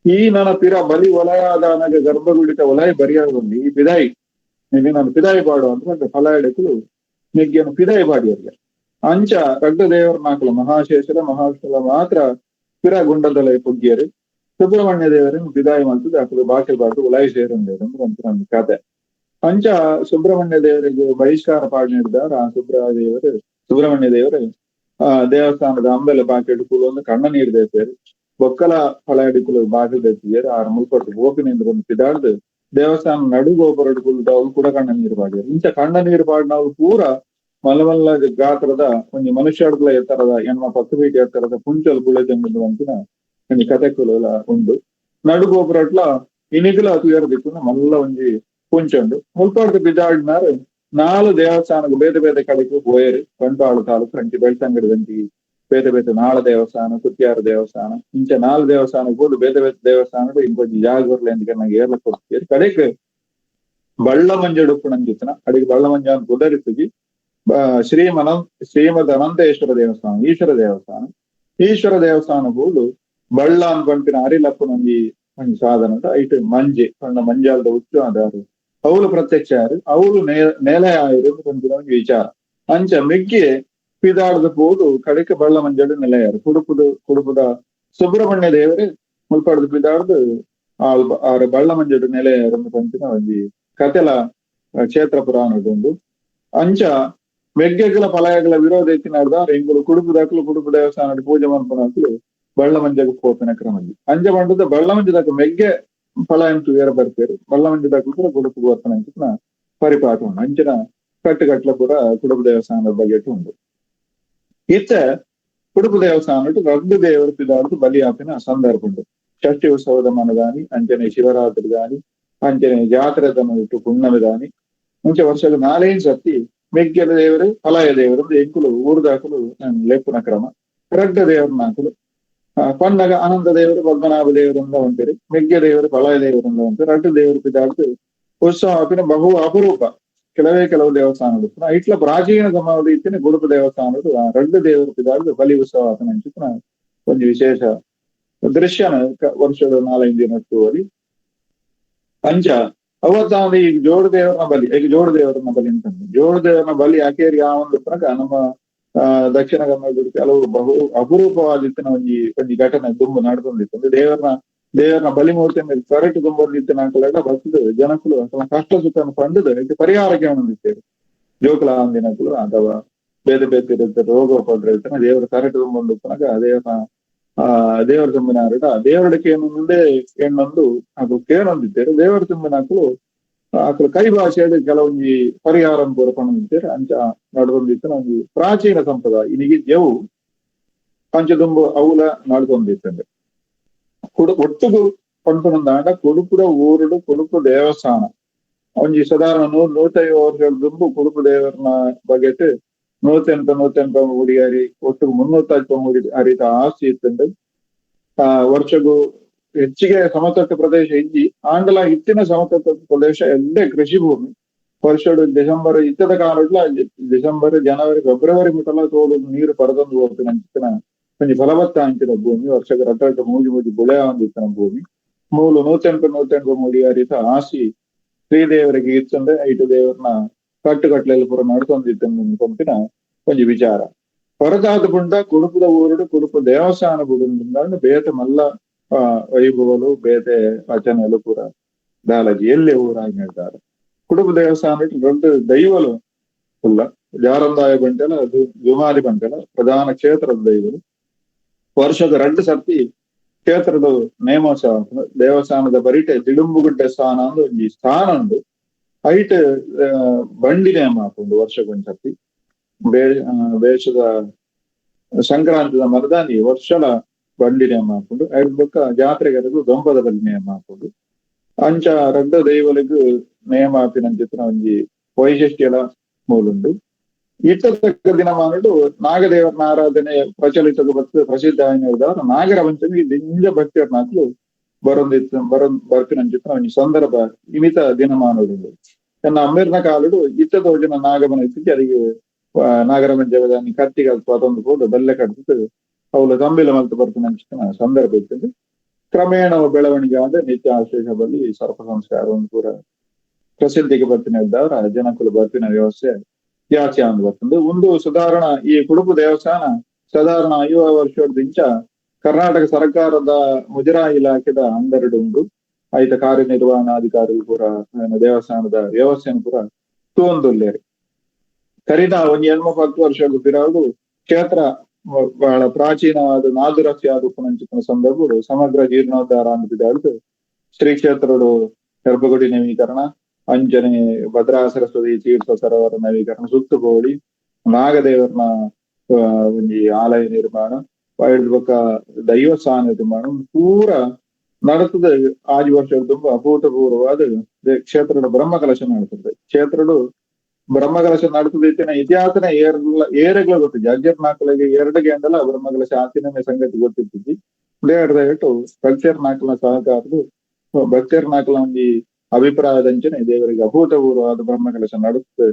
ಈ ನನ್ನ ಪಿರ ಬಲಿ ಒಲಯಾದನಗ ಗರ್ಭಗುಡಿತ ಒಲಯ ಬರಿಯಾಗೊಂಡು ಈ ಪಿದಾಯಿ ನಿಮಗೆ ನಾನು ಪಿದಾಯಿ ಪಾಡು ಅಂತ ಫಲಾಯಡಿಕಲು ಮೆಗ್ಗೆಯನ್ನು ಪಿದಾಯಿ ಪಾಡಿಯರ್ಗೆ. ಅಂಚ ರಡ್ಡು ದೇವರನಾಕಲು ಮಹಾಶೇಷರ ಮಹಾವಿಷ್ಣುಲ ಮಾತ್ರ ಪಿರ ಗುಂಡದೊಲಯ ಪುಗ್ಗಿಯರು. ಸುಬ್ರಹ್ಮಣ್ಯ ದೇವರನ್ನು ಪಿದಾಯಿ ಮಲ್ತದೆ ಅಕಲು ಬಾಕಿ ಬಾರ್ದು ಉಲಾಯಿ ಸೇರುಂಡೇರು ಅಂತ ಕತೆ. ಅಂಚ ಸುಬ್ರಹ್ಮಣ್ಯ ದೇವರಿಗೆ ಬಹಿಷ್ಕಾರ ಪಾಡಿ ನೀಡಿದಾರ. ಆ ಸುಬ್ರಹ್ಮಣ್ಯ ದೇವರು ಆ ದೇವಸ್ಥಾನದ ಅಂಬೆಲೆ ಬಾಕಿಡು ಕೂಲೊಂದು ಕಣ್ಣ ನೀರು ದೇಪೇರು ಬೊಕ್ಕಲ ಫಲಾಯಡಿಕುಲು ಬಾಗಿಲು ದೇತಿಯರು. ಆರು ಮುಲ್ಪಟ್ಟು ಗೋಪಿನಿಂದ ಒಂದು ಪಿದಾಡ್ದು ದೇವಸ್ಥಾನ ನಡು ಗೋಪುರಡು ಕುಲ್ದವಳು ಕೂಡ ಕಣ್ಣ ನೀರು ಪಾಡಿಯರು. ಇಂಚ ಕಣ್ಣ ನೀರು ಪಾಡಿನವಳು ಪೂರ ಮಲ್ಲ ಮಲ್ಲ ಗಾತ್ರದ ಒಂಜಿ ಮನುಷ್ಯಡ್ಲ ಎತ್ತರದ ಎಣ್ಮ 10 ಫೀಟ್ ಎತ್ತರದ ಪುಂಚಲ್ ಬುಳೆದಂಗುಂದು ಅಂತಿನ ಒಂಜಿ ಕತೆ ಕುಲ ಉಂಡು. ನಡು ಗೋಪುರಟ್ಲ ಇನಿಗುಲ ತುಯರ್ ದಿಕ್ಕುನ ಮಲ್ಲ ಒಂಜಿ ಪುಂಚುಂಡು. ಮುಲ್ಪಾಡ್ದು ಬಿದಾಡ್ನಾರು ನಾಲು ದೇವಸ್ಥಾನಕ್ಕೆ ಬೇತೆ ಬೇತೆ ಕಡೆಗೆ ಪೋಯರು. ಬಂಟ್ವಾಳ ತಾಲೂಕು ಅಂಚಿ ಬೆಳ್ತಂಗಡಿ ದಂಚಿ ಬೇತೆ ಬೇತೆ ನಾಳ ದೇವಸ್ಥಾನ, ಕುತ್ತಿಯಾರ ದೇವಸ್ಥಾನ, ಇಂಚ ನಾಲು ದೇವಸ್ಥಾನಕ್ಕೆ ಹೋದು ಬೇತೆ ಬೇತೆ ದೇವಸ್ಥಾನಡು ಇಂಕೊಂಜಿ ಜಾಗರ್ಲೆ ಅಂತ ನಂಗೆ ಏರ್ಲ ಕೊಡ್ತೀರಿ. ಕಡೆಗೆ ಬಳ್ಳ ಮಂಜಡುಪ್ಪು ನಂಜಿತ್ತನ ಅಡಿಗೆ ಬಳ್ಳ ಮಂಜ ಅಂತ ಕುದರಿಸುಜಿ ಶ್ರೀಮದ್ ಅನಂತೇಶ್ವರ ದೇವಸ್ಥಾನ, ಈಶ್ವರ ದೇವಸ್ಥಾನ. ಈಶ್ವರ ದೇವಸ್ಥಾನ ಬೋದು ಬಳ್ಳ ಅನ್ಪಂಪಿನ ಅರಿಲಪ್ಪನ ಒಂಜಿ ಒಂಜಿ ಸಾಧನ ಐಟ್ ಮಂಜೆ ಪಂಡ ಮಂಜಾಲದ ಉಚ್ಚು ಅದಾರು ಅವಳು ಪ್ರತ್ಯಕ್ಷ ಯಾರು ಅವಳು ನೆಲೆ ಆಯಿರು ಪಂಪಿನ ಒಂಜಿ ವಿಚಾರ. ಅಂಚ ಮೆಗ್ಗೆ ಪಿದಾಡದ ಪೋದು ಕಡೆಗೆ ಬಳ್ಳ ಮಂಜಾಡು ನೆಲೆಯಾರು. ಕುಡುಪುದ ಸುಬ್ರಹ್ಮಣ್ಯ ದೇವರು ಮುಲ್ಪಾಡ್ದು ಪಿದಾಡ್ದು ಆರು ಬಳ್ಳ ಮಂಜಾಡು ನೆಲೆಯಾರು ಪಂಪಿನ ಒಂಜಿ ಕತೆಲ ಕ್ಷೇತ್ರ ಪುರಾಣದೊಂದು. ಅಂಚ ಮೆಗ್ಗೆಗಳ ಫಲಯಗಳ ವಿರೋಧ ಎತ್ತಿನಾಡ್ದ ಎಂಗುಲು ಕುಡುಪು ದಾಖಲು ಕುಡುಪು ದೇವಸ್ಥಾನ ಪೂಜೆ ಮನ್ಪನಾಕಲು ಬಳ್ಳ ಮಂಜಗ ಪೋಪಿನ ಕ್ರಮದಿ. ಅಂಚ ಪಂಡದ ಬಳ್ಳ ಮಂಜದಾಕ ಮೆಗ್ಗೆ ಫಲ ಎಂಟು ಬೇರೆ ಬರ್ತಾರೆ ಬಳ್ಳ ಮಂಜದಾಕಲು ಕೂಡ ಕುಡುಪು ಗೋರ್ತನ ಅಂಚಿನ ಪರಿಪಾಠ ಉಂಟು. ಅಂಚಿನ ಕಟ್ಟುಕಟ್ಲ ಪೂರ ಕುಡುಪು ದೇವಸ್ಥಾನದ ಬಗ್ಗೆ ಉಂಟು. ಇತ್ತ ಕುಡುಪು ದೇವಸ್ಥಾನ ರಡ್ಡು ದೇವರು ಪಿದಾಡ್ದು ಬಲಿ ಆಪಿನ ಸಂದರ್ಭ ಉಂಟು. ಷಷ್ಠಿ ಉತ್ಸವದ ಮನ ಗಾನಿ, ಅಂಚನೆ ಶಿವರಾತ್ರಿ ಗಾನಿ, ಅಂಚನೆ ಜಾತ್ರೆದ ಮನ ಪುಣ್ಣಮಿ ಗಾನಿ, ಮುಂಚೆ ವರ್ಷದ ನಾಲೇನ್ ಸತಿ ಮೆಗ್ಗೆಲ ದೇವರು ಫಲಾಯ ದೇವರು ಎಂಕುಲು ಊರುದಾಕಲು ಲೇಪುನ ಕ್ರಮ. ರಡ್ಡ ದೇವರನಾಕಲು ಪಂಡಗ ಅನಂತ ದೇವರು ಪದ್ಮನಾಭ ದೇವರಿಂದ ಉಂಟು, ಮೆಗ್ಗೆ ದೇವರು ಫಲಾಯ ದೇವರಿಂದ ಉಂಟು. ರಡ್ಡು ದೇವರು ಪಿದಾಡ್ದು ಉತ್ಸವ ಆಪಿನ ಬಹು ಅಪರೂಪ. ಕೆಲವೇ ಕೆಲವು ದೇವಸ್ಥಾನಗಳು ಇಟ್ಲ ಪ್ರಾಚೀನ ಸಮಾಧಿ ಇತ್ತಿನ ಗುಡುಪು ದೇವಸ್ಥಾನಗಳು ರಡ್ಡು ದೇವರು ಪಿದಾಡ್ದು ಬಲಿ ಉತ್ಸವ ಆಪಿನ ಅಂಚಿನ ಒಂದು ವಿಶೇಷ ದೃಶ್ಯನ ವರ್ಷದ 4-5 ದಿನ ಅಂಚ ಅವತ್ತಾವ ಈ ಜೋಡು ದೇವರನ ಬಲಿ, ಈಗ ಜೋಡು ದೇವರನ ಬಲಿ ಅಂತಂದ್ರೆ ಜೋಡು ದೇವರನ ಬಲಿ ಯಾಕೆ ಯಾವ ಒಂದು ಪನಗ ನಮ್ಮ ದಕ್ಷಿಣ ಕನ್ನಡ ಕೆಲವು ಬಹು ಅಪರೂಪವಾಗಿತ್ತಿನ ಒಂಜಿ ಒಂಜಿ ಘಟನೆ ದುಂಬು ನಡ್ಕೊಂಡಿತ್ತು. ದೇವರನ ದೇವರನ ಬಲಿ ಮೂರ್ತಿ ಮೇಲೆ ಕರೆಕ್ಟ್ ದುಂಬೊಂದಿತ್ತಿನ ಅಂಕಲೆಲ್ಲ ಬರ್ತದೆ ಜನಕುಲು ಕಷ್ಟ ಸುಖ ಪಂಡದು ಇದಕ್ಕೆ ಪರಿಹಾರಕ್ಕೆ ಒಂದಿತ್ತೇವೆ. ಜೋಕುಲ ಅಂದಿನಕುಲು ಅಥವಾ ಬೇರೆ ಬೇರೆ ಇರುತ್ತೆ ರೋಗ ಪಡ್ರೆ ಇರ್ತಾನೆ ದೇವರ ಕರೆಕ್ಟ್ ದುಂಬೊಂದು ಪನಗ ದೇವರ ದೇವರ ತುಂಬಿನಾರಡ ದೇವರಡಕ್ಕೆ ಮುಂದೆ ಹೆಣ್ಣೊಂದು ಅದು ಕೇಳೊಂದಿದ್ದೇವೆ. ದೇವರ ತುಂಬಿನಾಕಲು ಆಕಳು ಕೈ ಭಾಷೆಯಲ್ಲಿ ಕೆಲವೊಂಜಿ ಪರಿಹಾರ ಪೂರಕೊಂಡಿದ್ದೇವೆ. ಅಂಚ ನಡ್ಕೊಂಡಿತ್ತು ಒಂಜಿ ಪ್ರಾಚೀನ ಸಂಪ್ರದಾಯ ಇನಿಗೆ ಜವು ಅಂಚ ದುಂಬು ಅವುಲ ನಡ್ಕೊಂಡಿತ್ತಂದ್ರೆ ಒಟ್ಟುಗು ಪಂಪನಂದಾಂಡ ಕುಡುಪುದ ಊರುಡು ಕುಡುಪು ದೇವಸ್ಥಾನ ಒಂಜಿ ಸಾಧಾರಣ 150 ವರ್ಷಗಳ ದುಂಬು ಕುಡುಪು ದೇವರನ ಬಗೆಟ್ 180 ಗುಡಿಯಾರಿ ಒಟ್ಟು 350 ಗುಡಿ ಅರಿತ ಆಸ್ತಿ ಇತ್ತಂದ್ರೆ ವರ್ಷಗೂ ಹೆಚ್ಚಿಗೆ ಸಮತಟ್ಟ ಪ್ರದೇಶ ಇಜ್ಜಿ ಆಂಡಲ ಇತ್ತಿನ ಸಮತಟ್ಟ ಪ್ರದೇಶ ಎಲ್ಲೇ ಕೃಷಿ ಭೂಮಿ. ವರ್ಷಡು ಡಿಸೆಂಬರ್ ಇತ್ತದ ಕಾಲಡ್ಲ ಡಿಸೆಂಬರ್ ಜನವರಿ ಫೆಬ್ರವರಿ ಮುಟ್ಟಲ ತೋಡು ನೀರು ಪರದೊಂದು ಹೋಗ್ತಾನೆ ಅಂಚಿನ ಒಂಜಿ ಫಲವತ್ತ ಅಂಚಿನ ಭೂಮಿ. ವರ್ಷಕ್ಕೆ ರಟ್ಟ ಮೂಜಿ ಮೂಜಿ ಬುಳೆ ಒಂದಿತ್ತನ ಭೂಮಿ ಮೂಲು 180 ಮೂಡಿ ಅರಿತ ಆಸಿ ಶ್ರೀದೇವರಿಗೆ ಇತ್ತಂದ್ರೆ ಐಟು ದೇವರನ್ನ ಕಟ್ಟುಕಟ್ಲೆಲ್ಲ ಪೂರ ನಡ್ತೊಂದಿತ್ತಂದು ಪಂಪಿನ ಒಂಜಿ ವಿಚಾರ. ಹೊರತಾದ ಪುಂಡ ಕುಡುಪುದ ಊರುಡು ಕುಡುಪು ದೇವಸ್ಥಾನ ಬುಡುಂಡ ಬೇತೆ ಮಲ್ಲ ವೈಭವಲು ಬೇತೆ ರಚನೆಲು ಪೂರ ದಾಲಜಿ ಎಲ್ಲೆ ಊರಾಗಿ ಹೇಳ್ತಾರೆ. ಕುಡುಪು ದೇವಸ್ಥಾನ ದೊಡ್ಡ ದೈವಲು ಉಲ್ಲ ಜಾರಂದಾಯ ಬಂಟೆಲ ಜುಮಾಲಿ ಬಂಟೆಲ ಪ್ರಧಾನ ಕ್ಷೇತ್ರದ ದೈವಲು. ವರ್ಷದ 2 ಸರ್ತಿ ಕ್ಷೇತ್ರದ ನೇಮೋತ್ಸವ ದೇವಸ್ಥಾನದ ಬರಿಟೆ ದಿಡುಂಬುಗುಡ್ಡೆ ಸ್ಥಾನ ಅಂದು ಒಂಜಿ ಸ್ಥಾನ ಉಂಡು. ಐಟ್ ಬಂಡಿ ನೇಮ ಹಾಕೊಂಡು ವರ್ಷಕ್ಕೊಂದ್ಸರ್ತಿ ಬೇಷದ ಸಂಕ್ರಾಂತಿದ ಮರದಾನಿ ವರ್ಷಲ ಬಂಡಿ ನೇಮ ಹಾಕೊಂಡು ಐದು ಬೊಕ್ಕ ಜಾತ್ರೆಗೆ ದೊಂಪದ ಬಲಿ ನೇಮ ಹಾಕೊಂಡು ಅಂಚ ರಡ್ಡ ದೈವಲಿಗೂ ನೇಮ ಹಾಪಿನಂಚಿತ್ತಿನ ಒಂಜಿ ವೈಶಿಷ್ಟ್ಯಲ ಮೂಲುಂಡು. ಇಟ್ಟತಕ್ಕ ದಿನಮಾನಡು ನಾಗದೇವರನ ಆರಾಧನೆ ಪ್ರಚಲಿತ ಬರ್ತದೆ ಪ್ರಸಿದ್ಧ ಆಗಿರುವುದಾದ್ರೆ ನಾಗರ ಪಂಚಮಿ ದಿಂಜ ಭಕ್ತಿಯರ್ನಾಕ್ಲು ಬರೊಂದಿತ್ತು ಬರ್ಪಿನಂಚಿತ್ತಿನ ಒಂಜಿ ಸಂದರ್ಭ ಇಮಿತ ದಿನಮಾನಡು. ತನ್ನ ಅಮ್ಮಿರ್ನ ಕಾಲಡು ಇತ್ತ ತೋಜಿನ ನಾಗಮನ ಇತ್ತಿಗೆ ಅದಕ್ಕೆ ನಾಗರ ಪಂಚಮಿ ಕತ್ತಿಗೆ ಅದೊಂದು ಪೋದು ಬೆಲ್ಲ ಕಟ್ಟಿತ್ತು ಅವಳು ತಂಬಿಲ ಮಲ್ತು ಬರ್ಪಿನಂಚಿತ್ತಿನ ಸಂದರ್ಭ ಇತ್ತು. ಕ್ರಮೇಣ ಬೆಳವಣಿಗೆ ಆದ ನಿತ್ಯ ಆಶ್ಲೇಷ ಬಲಿ ಸರ್ಪ ಸಂಸ್ಕಾರ ಒಂದು ಪೂರ ಪ್ರಸಿದ್ಧಿಗೆ ಬರ್ತಿನ ಇದ್ದವರ ಜನಕುಲು ಬರ್ಪಿನ ವ್ಯವಸ್ಥೆ ಜಾಸ್ತಿ ಅಂದ್ ಬರ್ತದೆ. ಒಂದು ಸಾಧಾರಣ ಈ ಕುಡುಪು ದೇವಸ್ಥಾನ ಸಾಧಾರಣ 50 ವರ್ಷದಿಂಚ ಕರ್ನಾಟಕ ಸರ್ಕಾರದ ಮುಜರಾಯಿ ಇಲಾಖೆದ ಅಂದರಡು ಉಂಟು. ಆಯ್ತ ಕಾರ್ಯನಿರ್ವಹಣಾಧಿಕಾರಿಗಳು ಪೂರ ದೇವಸ್ಥಾನದ ವ್ಯವಸ್ಥೆಯನ್ನು ಪೂರ ತೂಂದುಲ್ಲೇರಿ. ಕರಿದ ಒಂದ್ 8-10 ವರ್ಷ ಪಿರಾವುದು ಕ್ಷೇತ್ರ ಬಹಳ ಪ್ರಾಚೀನವಾದ ನಾದುರಸ್ತಿ ಆದ ಪುನಂಚಿತನ ಸಂದರ್ಭಗಳು ಸಮಗ್ರ ಜೀರ್ಣೋದ್ಧಾರ ಅಂತ ಶ್ರೀ ಕ್ಷೇತ್ರಡು ಗರ್ಭಗುಡಿ ನವೀಕರಣ, ಅಂಜನೆ ಭದ್ರಾ ಸರಸ್ವತಿ ತೀರ್ಥ ಸರೋವರ ನವೀಕರಣ, ಸುತ್ತುಗೋಳಿ ನಾಗದೇವರನ ಒಂಜಿ ಆಲಯ ನಿರ್ಮಾಣ, ಬೊಕ್ಕ ದೈವಸ್ಥಾನ ನಿರ್ಮಾಣ ಪೂರ ನಡತದ. ಆಜಿ ವರ್ಷ ತುಂಬಾ ಅಭೂತಪೂರ್ವವಾದ ಕ್ಷೇತ್ರದ ಬ್ರಹ್ಮಕಲಶ ನಡತದೆ. ಕ್ಷೇತ್ರಡು ಬ್ರಹ್ಮಕಲಶ ನಡತದ ಇತ್ತಿನ ಇತಿಹಾಸನ ಏರಗ್ಲ ಗೊತ್ತು. ಜರ್ಜರ್ ನಾಕಲಿಗೆ ಎರಡು ಗಂಡಲ ಬ್ರಹ್ಮಕಲಶ ಆತಿನ ಸಂಗತಿ ಗೊತ್ತಿರ್ತಿದ್ವಿ. ದಯವಿಟ್ಟು ಭಕ್ತಿಯರ್ ನಾಕಲ ಸಹಕಾರದ ಭಕ್ತಿಯರ್ ನಾಕಲ ಒಂಜಿ ಅಭಿಪ್ರಾಯದಂಚನೆ ದೇವರಿಗೆ ಅಭೂತಪೂರ್ವವಾದ ಬ್ರಹ್ಮಕಲಶ ನಡೆಸುತ್ತೆ.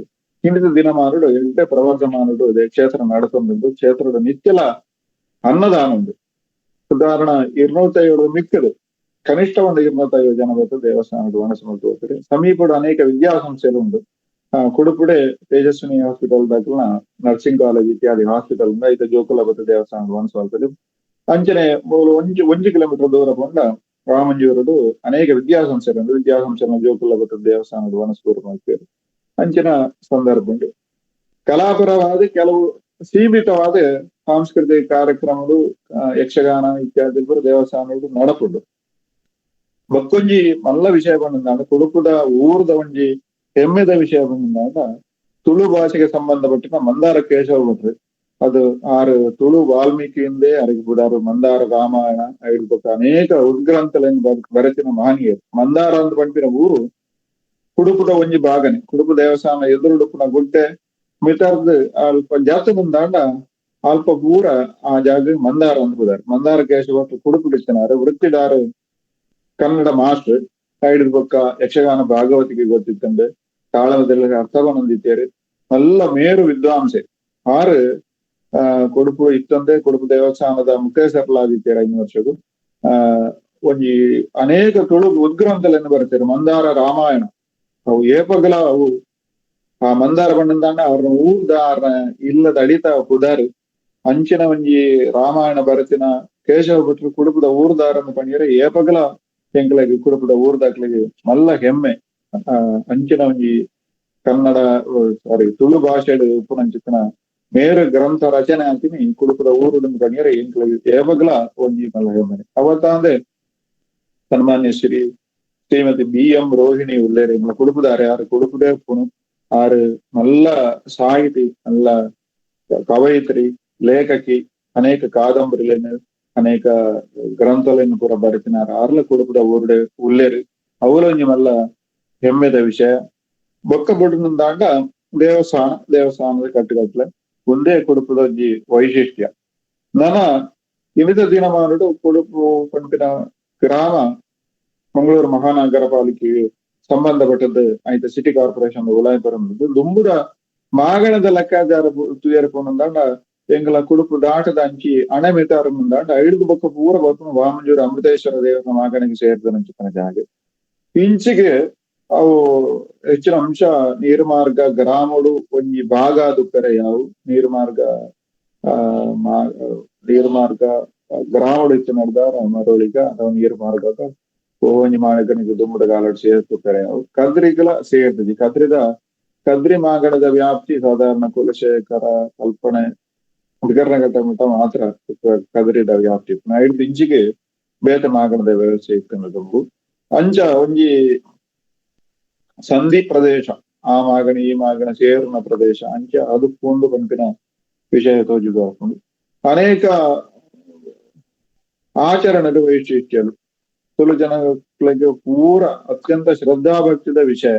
ಹಿಂದಿನ ದಿನಮಾನಡು ಎಂಟೆ ಪ್ರವರ್ಧಮಾನಡು ಕ್ಷೇತ್ರ ನಡೆಸೊಂದು ಕ್ಷೇತ್ರದ ನಿತ್ಯಲ ಅನ್ನದಾನ ಉಂಟು. ಸಾಧಾರಣ 207 ಮಿಕ್ಕದು ಕನಿಷ್ಠ ಒಂದು 250 ಜನ ಬರ್ತದೆ ದೇವಸ್ಥಾನದ ವನಸಮರ್ಥ ಹೋಗ್ತಾರೆ. ಸಮೀಪದ ಅನೇಕ ವಿದ್ಯಾಸಂಸ್ಥೆಗಳು ಉಂಟು. ಕುಡುಪುಡೆ ತೇಜಸ್ವಿನಿ ಹಾಸ್ಪಿಟಲ್ ದಾಖಲ ನರ್ಸಿಂಗ್ ಕಾಲೇಜ್ ಇತ್ಯಾದಿ ಹಾಸ್ಪಿಟಲ್ ಐತ ಜೋಕುಲ ಬತ್ತ ದೇವಸ್ಥಾನದ ವನಸಮರ್ತದೆ. ಅಂಚನೆ ಮೂಲು ಒಂಜಿ ಕಿಲೋಮೀಟರ್ ದೂರ ಪಂಡ ವಾಮಂಜೂರುಡು ಅನೇಕ ವಿದ್ಯಾಸಂಸ್ಥೆಗಳು ವಿದ್ಯಾಸಂಸ್ಥೆ ಜೋಕುಲ ಬತ್ತ ದೇವಸ್ಥಾನದ ವನಸ್ಪೂರ ಮಾಡ್ತಾರೆ. ಅಂಚಿನ ಸಂದರ್ಭ ಉಂಟು. ಕಲಾಪರವಾದ ಕೆಲವು ಸೀಮಿತವಾದ ಸಾಂಸ್ಕೃತಿಕ ಕಾರ್ಯಕ್ರಮಗಳು ಯಕ್ಷಗಾನ ಇತ್ಯಾದಿ ದೇವಸ್ಥಾನಗಳು ನಡಪುಂಡು. ಬಕ್ಕೊಂಜಿ ಮಲ್ಲ ವಿಷಯ ಬಂದ ಕುಡುಪುದ ಊರ್ದ ಒಂಜಿ ಹೆಮ್ಮೆದ ವಿಷಯ ಬಂದ ತುಳು ಭಾಷೆಗೆ ಸಂಬಂಧಪಟ್ಟಿನ ಮಂದಾರ ಕೇಶವ ಭಟ್ರು ಅದು ಆರು ತುಳು ವಾಲ್ಮೀಕಿಯಿಂದೇ ಅರಗಿಬುಡಾರು ಮಂದಾರ ರಾಮಾಯಣ ಐದು ಅನೇಕ ಉದ್ಗ್ರಂಥಗಳನ್ನು ಬರೆತಿನ ಮಹನೀಯರು. ಮಂದಾರ ಅಂತ ಪಂಪಿನ ಊರು ಕುಡುಪುದ ಒಂಜಿ ಭಾಗನೆ. ಕುಡುಪು ದೇವಸ್ಥಾನ ಎದುರುಡುಪುನ ಗುಡ್ಡೆ ಮಿತರ್ದು ಅಲ್ಪ ಜಾಸ್ತಿ ಬಂದಾಂಡ ಅಲ್ಪ ಪೂರ ಆ ಜಾಗ ಮಂದಾರ ಅಂತ ಬುದಾರು. ಮಂದಾರ ಕೇಶವ ಭಟ್ರು ಕುಡುಪುಡಿಸ್ತನಾರು ವೃತ್ತಿದಾರು ಕನ್ನಡ ಮಾಸ್ಟರ್ ಐದು ಬೊಕ್ಕ ಯಕ್ಷಗಾನ ಭಾಗವತಿಗೆ ಗೊತ್ತಿತ್ತಂಡೆ ತಾಳದಲ್ಲಿ ಅರ್ಥವನ್ನೊಂದಿದ್ದೇವೆ ನಲ್ಲ ಮೇರು ವಿದ್ವಾಂಸೆ ಆರು ಕೊಡುಪು ಇತ್ತಂದೆ ಕೊಡುಪು ದೇವಸ್ಥಾನದ ಮುಖ್ಯಸ್ಥರಲಾಗಿದ್ದಾರೆ 5 ವರ್ಷಕ್ಕೂ. ಆ ಒಂಜಿ ಅನೇಕ ತುಳು ಉದ್ಗ್ರಂಥಗಳನ್ನು ಬರ್ತಾರೆ. ಮಂದಾರ ರಾಮಾಯಣ ಅವು ಏಪಗಲ ಅವು ಆ ಮಂದಾರ ಬಣ್ಣದಾಂಡ ಅವ್ರನ್ನ ಊರ್ದ ಅವ್ರನ್ನ ಇಲ್ಲದ ಅಡಿತ ಪುದಾರು ಅಂಚಿನ ಒಂಜಿ ರಾಮಾಯಣ ಬರತಿನ ಕೇಶವ ಭಟ್ರು ಕುಡುಪದ ಊರ್ದಾರನ್ನು ಪಣಿಯರೆ ಏಪಗಲ ಎಂಕ್ಲೆಗ್ ಕುಡುಪದ ಊರ್ದಾಕ್ಲೆಗ್ ಮಲ್ಲ ಹೆಮ್ಮೆ. ಅಂಚಿನ ಒಂಜಿ ಕನ್ನಡ ಸಾರಿ ತುಳು ಭಾಷೆಡ್ ಉಪ್ಪುನಂಚಿತ್ತಿನ ಮೇರು ಗ್ರಂಥ ರಚನೆ ಅಂತೀನಿ ಕುಡುಪದ ಊರುಡು ಪಣಿಯರೆ ಎಂಕ್ಲೆಗ್ ಏಪಗಲ ಒಂಜಿ ಮಲ್ಲ ಹೆಮ್ಮೆ. ಅವತ್ತಾಂದೆ ಸನ್ಮಾನ್ಯ ಶ್ರೀ ಶ್ರೀಮತಿ ಬಿ ಎಂ ರೋಹಿಣಿ ಉಲ್ಲೇರಿ ಎಂಗ್ಲ ಕುಡುಪುದಾರೆ ಆರು ಕುಡುಪುದೇ ಉಪ್ಪುನು. ಆರು ನಲ್ಲ ಸಾಹಿತಿ, ನಲ್ಲ ಕವಯಿತ್ರಿ, ಲೇಖಕಿ, ಅನೇಕ ಕಾದಂಬರಿಗಳನ್ನು ಅನೇಕ ಗ್ರಂಥಗಳನ್ನು ಪೂರ ಬರೆತಿನಾರು. ಆರ್ಲ ಕುಡುಪುದ ಊರುಡೆ ಉಲ್ಲೇರು ಅವಲೊಂಜಿ ಮಲ್ಲ ಹೆಮ್ಮೆದ ವಿಷಯ. ಬೊಕ್ಕ ಬೊಡ್ಡುಂದಾಂಡ ದೇವಸ್ಥಾನ, ದೇವಸ್ಥಾನದ ಕಟ್ಟುಕಟ್ಲೆ ಒಂದೇ ಕುಡುಪದ ಒಂಜಿ ವೈಶಿಷ್ಟ್ಯ. ನನ ವಿವಿಧ ದಿನಮಾನಡು ಕುಡುಪು ಪಂಪಿನ ಗ್ರಾಮ ಮಂಗಳೂರು ಮಹಾನಗರ ಪಾಲಿಕೆಗೆ ಸಂಬಂಧಪಟ್ಟದ್ದು ಆಯ್ತು ಸಿಟಿ ಕಾರ್ಪೊರೇಷನ್ ಉಲಾಯ ಬರಂದು ದುಂಬುದ ಮಾಗಣದ ಲೆಕ್ಕಾಚಾರ ತುಯರ್ ಪೋನಂದಾಂಡ ಎಂಗಲ ಕುಡುಪು ದಾಟದ ಅಂಚಿ ಅಣೆ ಮಿತಾರ ಮುಂದಾಂಡ ಐದು ಬೊಕ್ಕ ಪೂರ ಬರ್ಪುನ ವಾಮಂಜೂರು ಅಮೃತೇಶ್ವರ ದೇವರ ಮಾಗಣಿಗೆ ಸೇರಿದ ಜಾಗೆ. ಇಂಚಿಗೆ ಅವು ಹೆಚ್ಚಿನ ಅಂಶ ನೀರ್ಮಾರ್ಗ ಗ್ರಾಮಡು ಒಂಜಿ ಭಾಗ ದುಕ್ಕರೆ ಯಾವು ನೀರ್ಮಾರ್ಗ ನೀರ್ಮಾರ್ಗ ಗ್ರಾಮಡು ಇತ್ತು ನಡೆದಾರ ಮರಳಿಗ ಅಥವಾ ನೀರ್ಮಾರ್ಗದ ಒಂಜಿ ಮಾಗಣಿಗೆ ದುಂಬುದ ಕಾಲಡ್ ಸೇರ್ತುಕ್ಕರೆ ಯಾವು ಕದ್ರಿಗಳ ಸೇರ್ತದೆ. ಕದ್ರಿದ ಕದ್ರಿ ಮಾಗಣದ ವ್ಯಾಪ್ತಿ ಸಾಧಾರಣ ಕುಲಶೇಖರ ಕಲ್ಪನೆ ವಿಕರ್ಣಘಟ್ಟ ಮಟ್ಟ ಮಾತ್ರ ಕದ್ರಿದ ವ್ಯಾಪ್ತಿ. ಐದು ಇಂಚಿಗೆ ಬೇತೆ ಮಾಗಣದ ವ್ಯವಸ್ಥೆ ಇತ್ತು ದುಂಬು. ಅಂಚ ಒಂಜಿ ಸಂಧಿ ಪ್ರದೇಶ ಆ ಮಾಗಣಿ ಈ ಮಾಗಣ ಸೇರುನ ಪ್ರದೇಶ ಅಂಚ ಅದು ಪೂಂದು ಪನ್ಪಿನ ವಿಷಯ ತೋಜುದು ಹಾಕೊಂಡು ಅನೇಕ ಆಚರಣೆದ ವೈಶಿಷ್ಟ್ಯలు ತುಳು ಜನಗಳಿಗೆ ಪೂರ ಅತ್ಯಂತ ಶ್ರದ್ಧಾಭಕ್ತಿದ ವಿಷಯ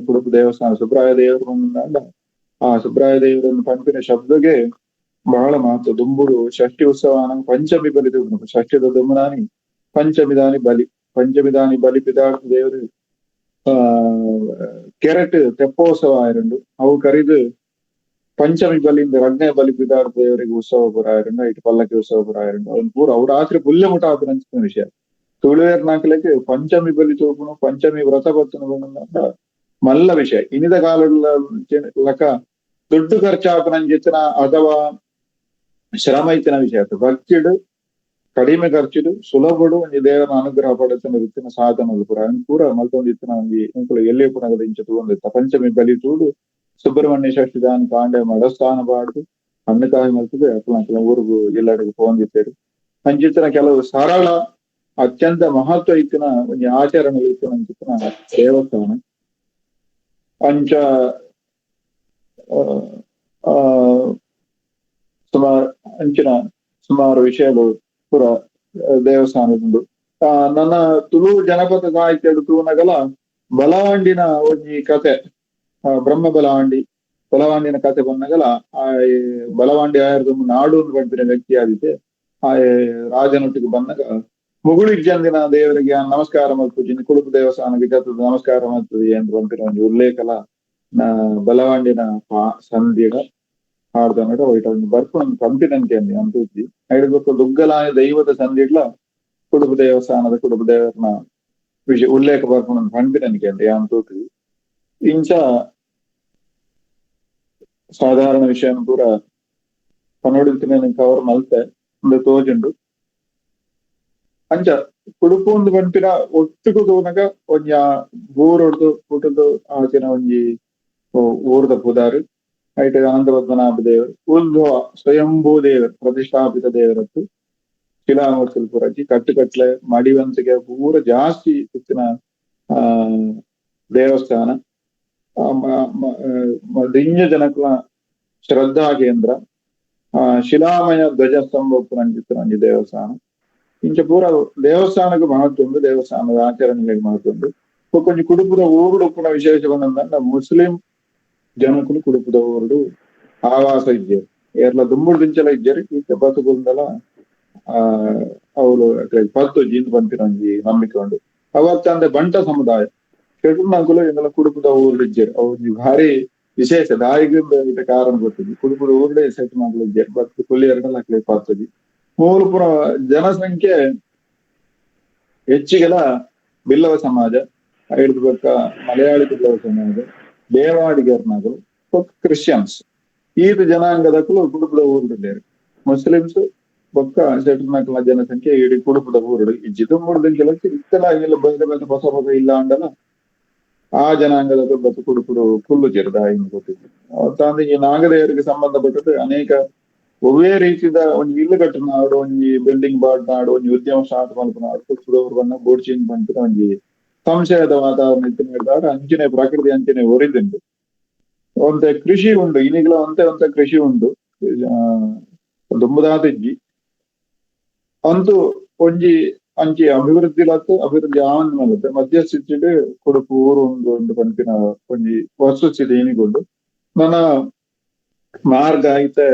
ಕುಡುಪು ದೇವಸ್ಥಾನ. ಸುಬ್ರಾಯ ದೇವರು ಬಂದಾಗ ಆ ಸುಬ್ರಾಯ ದೇವರನ್ನು ಪಂಪಿನ ಶಬ್ದಗೆ ಬಹಳ ಮಹತ್ವ. ದುಂಬುಡು ಷಷ್ಠಿ ಉತ್ಸವ ಪಂಚಮಿ ಬಲಿ ದುಂಬು ಷಷ್ಠಿದ ದುಂಬುನಾನಿ ಪಂಚಮಿದಾನಿ ಬಲಿ ಪಂಚಮಿದಾನಿ ಬಲಿ ಪಿದಾರ್ಥ ದೇವರು ಆ ಕೆರೆಟ್ ತೆಪ್ಪೋತ್ಸವ ಆಯಿರಂಡು ಅವು ಕರಿದು ಪಂಚಮಿ ಬಲಿಯಿಂದ ರಡ್ನೇ ಬಲಿ ಪಿದಾರ್ಥ ದೇವರಿಗೆ ಉತ್ಸವ ಪುರ ಆಯಿರಂಡು ಇಟ್ಟು ಪಲ್ಲಕ್ಕಿ ಉತ್ಸವ ಪುರ ಆಯಿರಂಡು ಅವನ್ ಪೂರ ಅವು ರಾತ್ರಿ ಪುಲ್ಯ ಮುಟ ಆಪಿನ ವಿಷಯ. ತುಳುವೇರ್ ನಾಕಲಕ್ಕೆ ಪಂಚಮಿ ಬಲಿ ತೋಪುನು ಪಂಚಮಿ ವ್ರತ ಬತ್ತುನು ಬಂದ ಮಲ್ಲ ವಿಷಯ. ಇನಿದ ಕಾಲದ ಲಕ ದುಡ್ಡು ಖರ್ಚಾಪನಂಚಿತ್ತಿನ ಅಥವಾ ಶ್ರಮ ಇತ್ತಿನ ವಿಷಯ. ಭಕ್ತಿಡು ಕಡಿಮೆ ಖರ್ಚಿಡು ಸುಲಭಡು ಒಂಜಿ ದೇವನ ಅನುಗ್ರಹ ಪಡೆತನ ಇತ್ತಿನ ಸಾಧನలు ಪೂರ ಅವನ್ ಪೂರ ಮಲ್ತೊಂದು ಇತ್ತಿನ ಒಂಜಿ ಇಂಕುಲು ಎಲ್ಲಿ ಪುನಗದ ಇಂಚ ತೂವೊಂದಿತ್ತ. ಪಂಚಮಿ ಬಲಿ ತೂಡು ಸುಬ್ರಹ್ಮಣ್ಯ ಷಷ್ಠಿ ದಾನಿ ಕಾಂಡೆ ಮಡಸ್ಥಾನ ಪಾಡ್ದು ಹಣ್ಣುಕಾಯಿ ಮಲ್ತದೆ ಅಕ್ಲ ಊರುಗು ಎಲ್ಲರಿಗೂ ಪೋಂದಿತ್ತೇರು. ಅಂಚಿತ್ತಿನ ಕೆಲವು ಸರಳ ಅತ್ಯಂತ ಮಹತ್ವ ಇತ್ತಿನ ಒಂಜಿ ಆಚರಣೆ ಇತ್ತಿನ ಅಂಚಿತ್ತಿನ ದೇವಸ್ಥಾನ. ಅಂಚ ಸುಮಾರು ಅಂಚಿನ ಸುಮಾರು ವಿಷಯಗಳು ಪೂರ ದೇವಸ್ಥಾನದಂದು. ನನ್ನ ತುಳು ಜನಪದ ಸಾಹಿತ್ಯದ ತೂನಗಲ ಬಲವಾಂಡಿನ ಒಂಜಿ ಕತೆ, ಬ್ರಹ್ಮ ಬಲವಾಂಡಿ ಬಲವಾಂಡಿನ ಕತೆ ಬಂದಾಗಲ ಆ ಬಲವಾಂಡಿ ಆಯರ್ದು ನಾಡು ಪಂಪಿನ ವ್ಯಕ್ತಿ ಆದಿತ್ತೆ. ಆ ರಾಜನೊಟ್ಟಿಗೆ ಬಂದಾಗ ಮುಗುಳಿಜ್ಜಂದಿನ ದೇವರಿಗೆ ನಮಸ್ಕಾರ ಮಲ್ಪುಜಿನ ಕುಡುಪು ದೇವಸ್ಥಾನಕ್ಕೆ ಜತದ ನಮಸ್ಕಾರ ಮಾಡ್ತದೆ ಎಂದು ಪಂಪಿನ ಒಂಜಿ ಉಲ್ಲೇಖಲ ಬಲವಾಂಡಿನ ಸಂಧಿಡ ಹಾಡ್ದನಡ ಒಯ್ಟ ಒಂಜಿ ಬರ್ಪುನ ಪಂಪಿನಂಕೆ ಅಂದಿ ಅಂತೂಜಿ. ಐಡ್ಬೇಕು ದುಗ್ಗಲಾಯ ದೈವದ ಸಂಧಿಡ್ಲ ಕುಡುಪು ದೇವಸ್ಥಾನದ ಕುಡುಪು ದೇವರನ ವಿಷಯ ಉಲ್ಲೇಖ ಬರ್ಪುನ ಪಂಪಿನಂಕೆ ಅಂದಿ ಅಂತೂತಿ. ಇಂಚ ಸಾಧಾರಣ ವಿಷಯ ಪೂರ ಪನೋಡಿಲ್ತಿನ ಕವರ್ ಮಲ್ತೆ ಒಂದು ತೋಜುಂಡು. ಅಂಚ ಕುಡುಪು ಒಂದು ಪನ್ಪಿನ ಒಟ್ಟುಗು ತೂನಗ ಒಂಜಿ ಊರೊಡ್ದು ಪುಟುದು ಆಚಿನ ಒಂಜಿ ಊರ್ದ ಪುದಾರು ಐಟ್ ಅನಂತ ಪದ್ಮನಾಭ ದೇವರು ಉದ್ಭವ ಸ್ವಯಂಭೂ ದೇವರು ಪ್ರತಿಷ್ಠಾಪಿತ ದೇವರತ್ತು ಶಿಲಾಮೂರ್ತಿಲ್ ಪೂರಜಿ ಕಟ್ಟುಕಟ್ಲೆ ಮಡಿವಂತಿಗೆ ಪೂರ ಜಾಸ್ತಿ ಇತ್ತಿನ ಆ ದೇವಸ್ಥಾನ ದಿಂಜ ಜನಕುಲ ಶ್ರದ್ಧಾ ಕೇಂದ್ರ ಶಿಲಾಮಯ ಧ್ವಜಸ್ತಂಭ ಉಪ್ಪುನಂಚಿತ್ತಿನ ಒಂಜಿ ದೇವಸ್ಥಾನ. ಇಂಚ ಪೂರ ದೇವಸ್ಥಾನಕ್ಕೆ ಮಹತ್ವ ಉಂಡು, ದೇವಸ್ಥಾನದ ಆಚರಣೆಗೆ ಮಹತ್ವ ಉಂಡು. ಕೊಂಚ ಕುಡುಪುದ ಊರುಡು ಉಪ್ಪುನ ವಿಶೇಷ ಬಂದಂದ ಮುಸ್ಲಿಂ ಜನಕುಲು ಕುಡುಪುದ ಊರುಡು ಆವಾಸ ಇಜ್ಜೆರ್ ಏರ್ಲ ದುಂಬುಡು ದಿಂಚಲ ಇಜ್ಜೆರ್ ಈತ ಬದುಕುಂದಲ ಆ ಅವ್ರು ಪತ್ತು ಜೀಂದ್ ಪನ್ಪಿನ ಒಂಜಿ ನಂಬಿಕೆ ಉಂಡು. ಅವತ್ತಂದೆ ಬಂಟ ಸಮುದಾಯ ಶೆಟ್ರುನಕುಲು ಎಂಗಲ ಕುಡುಪುದ ಊರುಡು ಇಜ್ಜೆರ್ ಅವು ಒಂಜಿ ಭಾರಿ ವಿಶೇಷ ದಾಯಿಗ್ ಇತ್ತ ಕಾರಣ ಗೊತ್ತಿದ್ದಿ ಕುಡುಪುದ ಊರುಡೆ ಶೆಟ್ರುನಕುಲು ಇಜ್ಜೆರ್ ಬತ್ ಕುಲ್ಲಿಯರ್ಡಲ ಅಕ್ಲೆ ಪತ್ತುಜಿ. ಮೂಲು ಪೂರ ಜನಸಂಖ್ಯೆ ಹೆಚ್ಚಿಗೆಲ ಬಿಲ್ಲವ ಸಮಾಜ, ಹಿಡಿದು ಮಲಯಾಳಿ ಬಿಲ್ಲವ ಸಮಾಜ, ದೇವಾಡಿಗರ್ನಗರು, ಕ್ರಿಶ್ಚಿಯನ್ಸ್ ಈತ ಜನಾಂಗದಕ್ಕೂ ಕುಡುಪದ ಊರುಡೇರು. ಮುಸ್ಲಿಮ್ಸ್ ಬೊಕ್ಕ ಶೆಟ್ರನಕಲ ಜನಸಂಖ್ಯೆ ಇಡೀ ಕುಡುಪದ ಊರುಡು ಇಜ್ಜಿದು ಮೂಡ್ದು ಕೆಲಕ್ಕೆ ಇತ್ತೆಲ್ಲ ಇಲ್ಲ ಬೇರೆ ಬೇರೆ ಹೊಸ ಹೊಸ ಇಲ್ಲ ಅಂಡಲ ಆ ಜನಾಂಗದ ಬತ್ತು ಕುಡುಪುಡು ಕುಲ್ಲು ಜೆರ್ದ ಗೊತ್ತಿತ್ತು. ತಂದೆ ಈ ನಾಗದೇವರಿಗೆ ಸಂಬಂಧಪಟ್ಟದ್ದು ಅನೇಕ ಒವ್ವೇ ರೀತಿದ ಒಂಜಿ ಇಲ್ಲು ಕಟ್ಟನಾಡು, ಒಂಜಿ ಬಿಲ್ಡಿಂಗ್ ಬಾಡ್ನಾಡು, ಒಂಜಿ ಉದ್ಯಮ ಸ್ಟಾರ್ಟ್ ಮಲ್ಪನಾಡು ಕುಡುಪುದವರು ಬಣ್ಣ ಬೋರ್ಡ್ ಬಂತು ಒಂಜಿ ಸಂಶಯದ ವಾತಾವರಣ ಇತ್ತು. ಅಂಚಿನ ಪ್ರಕೃತಿ ಅಂಚಿನ ಒರಿದುಂಡು. ಒಂತೆ ಕೃಷಿ ಉಂಡು ಇನಿಗ್ಲ ಒಂತೆ ಒಂತೆ ಕೃಷಿ ಉಂಡು ದುಂಬುದಾತಿಜ್ಜಿ ಅಂತೂ ಒಂಜಿ ಅಂಚಿ ಅಭಿವೃದ್ಧಿ ಲತ್ತು ಅಭಿವೃದ್ಧಿ ಆವನ್ ಮಲ್ಲತ್ತೆ ಮಧ್ಯಸ್ಥಿತಿಡ್ ಕುಡುಪು ಊರು ಉಂಡು ಉಂಡು ಪನ್ಪಿನ ಒಂಜಿ ವಸ್ತುಸ್ಥಿತಿ ಇನಿಗುಂಡು. ನನ್ನ ಮಾರ್ಗ ಐತೆ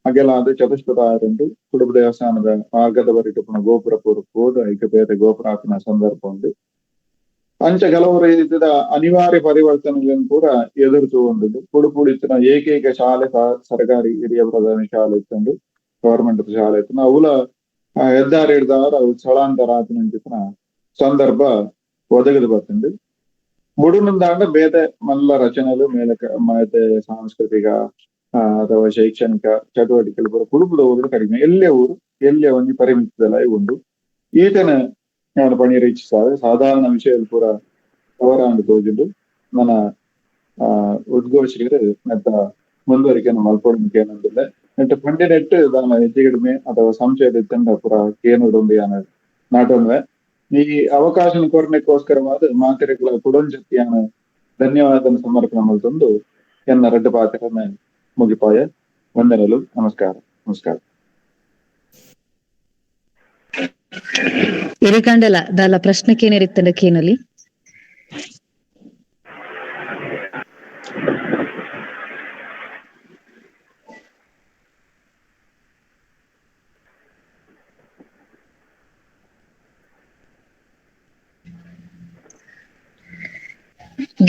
ಅಗೆಲಾದ ಚತುಷ್ಪಥ ಆರುಂಡು ಕುಡುಪು ದೇವಸ್ಥಾನದ ಮಾರ್ಗದ ಬರಿಟು ಪುನಃ ಗೋಪುರ ಪೂರ್ವ ಐಕ ಬೇರೆ ಗೋಪುರ ಹಾಕಿನ ಸಂದರ್ಭ ಉಂಡು. ಅಂಚ ಕೆಲವು ರೀತಿಯ ಅನಿವಾರ್ಯ ಪರಿವರ್ತನೆಗಳನ್ನು ಕೂಡ ಎದುರು ಉಂಟು. ಕುಡುಪುಡಿತ್ತಿನ ಏಕೈಕ ಶಾಲೆ ಸರ್ಕಾರಿ ಹಿರಿಯ ಪ್ರಧಾನ ಶಾಲೆ ಇತ್ತುಂಡು, ಗವರ್ಮೆಂಟ್ ಶಾಲೆ ಇತ್ತು. ಅವುಲ ಹೆದ್ದಾರಿ ಹಿಡ್ದವ್ರ ಅವು ಸ್ಥಳಾಂತರ ಆತನ ಸಂದರ್ಭ ಒದಗದು ಬರ್ತುಂಡು. ಮುಡುನಂದಾಂಡ ಬೇತೆ ಮಲ್ಲ ರಚನೆలు ಮೇಲ ಮತ್ತೆ ಸಾಂಸ್ಕೃತಿಕ ಅಥವಾ ಶೈಕ್ಷಣಿಕ ಚಟುವಟಿಕೆಗಳು ಪೂರ ಕುಡುಪುದ ಊರು ಕಡಿಮೆ, ಎಲ್ಲೇ ಊರು ಎಲ್ಲೇ ಒಂಜಿ ಪರಿಮಿತದಲ್ಲ ಉಂಡು. ಈತನ ನಾನು ಪಣೀರ್ ಇಚ್ಛಿಸಾವೆ ಸಾಧಾರಣ ವಿಷಯ ಪೂರ ಕವರಾಂಡ್ ತೋಜುಂಡು. ನನ್ನ ಉದ್ಘೋಷಕರು ಮೆತ್ತ ಮುಂದುವರಿಕೆ ಮಲ್ಪೊಡು ಕೇನಂದಿಲ್ಲ ನೆಟ್ಟ ಪಂಡಿನೆಟ್ಟು ದಾನ ಹೆಚ್ಚು ಕಡಿಮೆ ಅಥವಾ ಸಂಶಯ ಇತ್ತಂಡ ಪೂರ ಕೇನುಡುಂಡು ಯಾನ ನಾಟೊಂದ್ವೆ. ಈ ಅವಕಾಶ ಕೋರ್ನೆಕ್ಕೋಸ್ಕರವಾದ ಮಾತಿರಿಗಳ ಕುಡೊಂಜಕ್ತಿಯಾನ ಧನ್ಯವಾದ ಸಮರ್ಪಣೆ ಮಲ್ತೊಂದು ಎನ್ನ ರಡ್ಡು ಪಾತ್ರನ ಮುಗಿಪಾಯ. ವಂದನೆಗಳು, ನಮಸ್ಕಾರ. ನಮಸ್ಕಾರ. ಎರೆಕಾಂಡಲ ದಾಲ ಪ್ರಶ್ನೆ ಕೇನೇರಿತ್ತಂಡ ಕೇನಲಿ.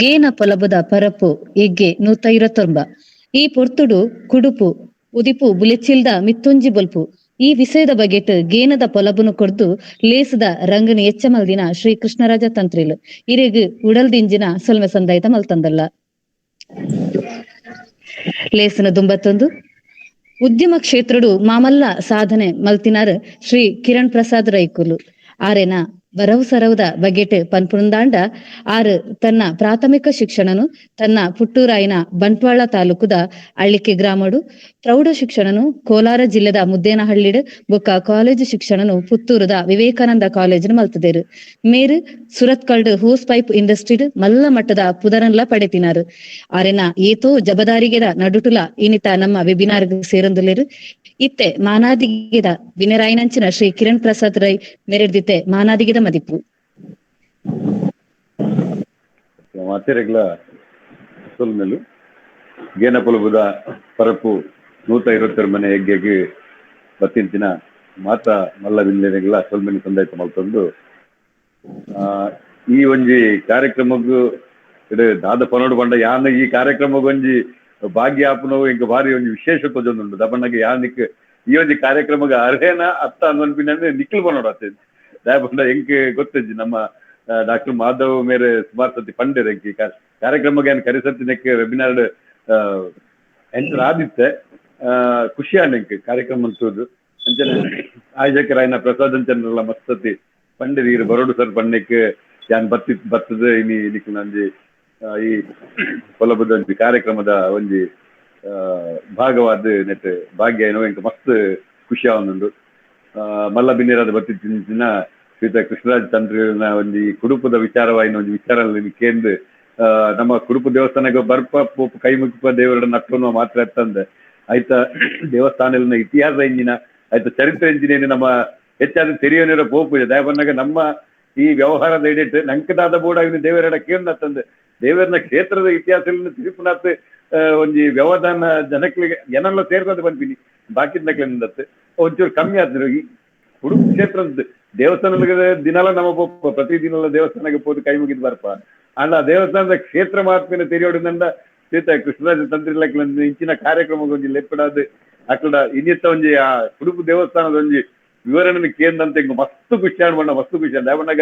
ಗೇನ ಪೊಲಬುದ ಪರಪು ಎಗ್ಗೆ 129 ಈ ಪೊರ್ತುಡು ಕುಡುಪು ಉದಿಪು ಬುಲೆಚಿಲ್ದ ಮಿತ್ತೊಂಜಿ ಬೊಲ್ಪು ಈ ವಿಷಯದ ಬಗೆಟ್ ಗೇನದ ಪೊಲಬುನು ಕೊಡ್ದು ಲೇಸದ ರಂಗನ ಎಚ್ಚಮಲ್ದಿನ ಶ್ರೀ ಕೃಷ್ಣರಾಜ ತಂತ್ರಿಲು ಇರೆಗ್ ಉಡಲ್ದಿಂಜಿನ ಸೊಲ್ಮೆ ಸಂದಾಯಿತ ಮಲ್ತಂದಲ್ಲ. ಲೇಸನ ದುಂಬತ್ತೊಂದು ಉದ್ಯಮ ಕ್ಷೇತ್ರಡು ಮಾಮಲ್ಲ ಸಾಧನೆ ಮಲ್ತಿನಾರ್ ಶ್ರೀ ಕಿರಣ್ ಪ್ರಸಾದ್ ರೈಕುಲು ಆರೇನ ಬರವು ಸರವುದ ಬಗೆಟ್ ಪನ್ಪುಂದಾಂಡ ಆರು ತನ್ನ ಪ್ರಾಥಮಿಕ ಶಿಕ್ಷಣನು ತನ್ನ ಪುಟ್ಟೂರಾಯಿನ ಬಂಟ್ವಾಳ ತಾಲೂಕುದ ಅಳ್ಳಿಕೆ ಗ್ರಾಮಡು, ಪ್ರೌಢ ಶಿಕ್ಷಣನು ಕೋಲಾರ ಜಿಲ್ಲೆದ ಮುದ್ದೇನಹಳ್ಳಿಡ್ ಬೊಕ್ಕ ಕಾಲೇಜು ಶಿಕ್ಷಣನು ಪುತ್ತೂರುದ ವಿವೇಕಾನಂದ ಕಾಲೇಜಿನ ಮಲ್ತದೇರು. ಮೇರು ಸುರತ್ಕಲ್ಡ್ ಹೋಸ್ ಪೈಪ್ ಇಂಡಸ್ಟ್ರಿಡ್ ಮಲ್ಲ ಮಟ್ಟದ ಪುದರನ್ಲ ಪಡೆತಿನಾರು. ಆರೆನ ಏತೋ ಜಬದಾರಿಗೆದ ನಡುಟುಲ ಇನಿತ ನಮ್ಮ ವೆಬಿನಾರ್ ಸೇರಂದುಲೇರು. ಇತ್ತೆ ಮಾನಾದಿಗೆದ ವಿನರಾಯನಂಚಿನ ಶ್ರೀ ಕಿರಣ್ ಪ್ರಸಾದ್ ರೈ ಮೆರೆದಿತ್ತೆ ಮಾನಾದಿಗೆದ ಮದಿಪು. ಮಾತೆರೆಗ್ಲ ಸೊಲ್ಮೆಲು. ಗೇನಪೊಲಬುದ ಪರಪು 122 ಮನೆ ಹೆಗ್ಗೆಗೆ ಬತ್ತಿಂಚಿನ ಮಾತಾ ಮಲ್ಲ ಬಿಲ್ಲೆರೆಗ್ಲ ಸೊಲ್ಮೆಲು ಸಂದಾಯ್ತ ಮಲ್ತೊಂದು ಈ ಒಂಜಿ ಕಾರ್ಯಕ್ರಮಕ್ಕೂ ದಾದ ಪನೋಡು ಪಂಡ ಯಾನ್ ಈ ಕಾರ್ಯಕ್ರಮಕ್ಕೆ ಒಂಜಿ ಭಾಗ್ಯ ಆಪುನವು ಇಂಕ ಭಾರಿ ಒಂಜಿ ವಿಶೇಷ ತೋಜೊಂದುಂಡು. ದಪಣ್ಣಗೆ ಯಾನ್ ನಿಕ್ ಈ ಒಂಜಿ ಕಾರ್ಯಕ್ರಮಕ್ಕೆ ಅರ್ಹೇನ ಅತ್ತ ಅನ್ಪಿನ ನಿಕ್ಲು ಪನೋಡು ಅತ್ತೆ ದಾಯ ಪಂಡ ಎಂಕ್ ಗೊತ್ತಿಜ್ಜಿ. ನಮ್ಮ ಡಾಕ್ಟರ್ ಮಾಧವ್ ಮೇರೆ ಸುಮಾರು ಸತಿ ಪಂಡೆರ್ ಎಂಕ್ ಈ ಕಾರ್ಯಕ್ರಮಕ್ಕೆ ಏನ್ ಕರಿಸತಿ ನೆಕ್ ವೆಬಿನಾರ್ ಎಂಟರ್ ಆದಿತ್ತೆ. ಖುಷಿ ಆಂಡ್ ಎಂಕ್ ಕಾರ್ಯಕ್ರಮ ಅಂತೂದು. ಅಂಚನೆ ಆಯೋಜಕರಾಯನ ಪ್ರಸಾದ್ ಅಂಚನ್ರಲ್ಲ ಮಸ್ತ್ ಸತಿ ಪಂಡೆರ್ ಈರ್ ಬರೋಡು ಸರ್ ಪಂಡೆಕ್ ಯಾನ್ ಬತ್ತಿ ಬತ್ತದ ಇನಿ ನಿಕ್ ನಂಜಿ ಈ ಕೊಲಬದ ಒಂಜಿ ಕಾರ್ಯಕ್ರಮದ ಒಂಜಿ ಭಾಗವಾದ ನೆಟ್ ಭಾಗ್ಯ ಏನೋ ಎಂಕ್ ಮಸ್ತ್ ಖುಷಿ ಆವೊಂದುಂಡು. ಮಲ್ಲ ಬಿನ್ನಿರಾದ ಬತ್ತಿತ್ತಿನ ಶ್ರೀತ ಕೃಷ್ಣರಾಜ್ ತಂತ್ರಿನ ಒಂಜಿ ಕುಡುಪದ ವಿಚಾರವಾಯಿನ ಒಂಜಿ ವಿಚಾರ ಕೇಂದ್ ನಮ್ಮ ಕುಡುಪು ದೇವಸ್ಥಾನಕ್ಕೆ ಬರ್ಪ ಪೋಪು ಕೈ ಮುಗಿಪ ದೇವರ ನಟ್ಟುವ ಮಾತ್ರ ತಂದೆ ಆಯ್ತ ದೇವಸ್ಥಾನದ ಇತಿಹಾಸ ಇಂಜಿನ ಆಯ್ತ ಚರಿತ್ರೆ ಇಂಜಿನ ನಮ್ಮ ಹೆಚ್ಚಾದ ತೆರಿಯೋನಿರೋ ಪೋಪು ಇದೆ. ದಯಬನ್ನಾಗ ನಮ್ಮ ಈ ವ್ಯವಹಾರದ ಎಡಿಟ್ ನಂಕದಾದ ಬೋರ್ಡ್ ದೇವರ ಕೇಂದ್ರ ತಂದೆ ದೇವರನ ಕ್ಷೇತ್ರದ ಇತಿಹಾಸ ತಿರುಪುನಾಥ್ ಒಂಜಿ ವ್ಯವಧಾನ ಜನಕ್ಲಿಗೆ ಏನೆಲ್ಲ ಸೇರ್ಕೊಂಡು ಬಂದ್ಬಿನಿ ಬಾಕಿ ನಕ್ಲಿಂದತ್ತೆ ಒಂಚೂರು ಕಮ್ಮಿ ಆದ್ರು. ಈ ಉಡುಪಿ ಕ್ಷೇತ್ರದ ದೇವಸ್ಥಾನದ ದಿನಲ ನಮ್ಮ ಪೋಪ ಪ್ರತಿ ದಿನಲ ದೇವಸ್ಥಾನಕ್ಕೆ ಪೋದು ಕೈ ಮುಗಿದ್ ಬರ್ಪ ಅಂಡ ದೇವಸ್ಥಾನದ ಕ್ಷೇತ್ರ ಮಹಾತ್ಮೆನ ತೆರಿಯೋಡಿಂದ ಸೀತ ಕೃಷ್ಣರಾಜ ತಂತ್ರಿಲಕ್ಲ ಇಂಚಿನ ಕಾರ್ಯಕ್ರಮ ಒಂಜಿ ಲೆಪ್ಪಡಾದ್ ಅಕ್ಕಡ ಇನ್ನಿತ್ತ ಒಂಜಿ ಆ ಉಡುಪು ದೇವಸ್ಥಾನದ ಒಂಜಿ ವಿವರಣೆ ಕೇಂದ್ರಂತ ಇಂಗ್ ಮಸ್ತ್ ಖುಷಿ ಆಡ್ ಮಸ್ತ್ ಖುಷಿ ಆಂಡ್ ಅವನಾಗ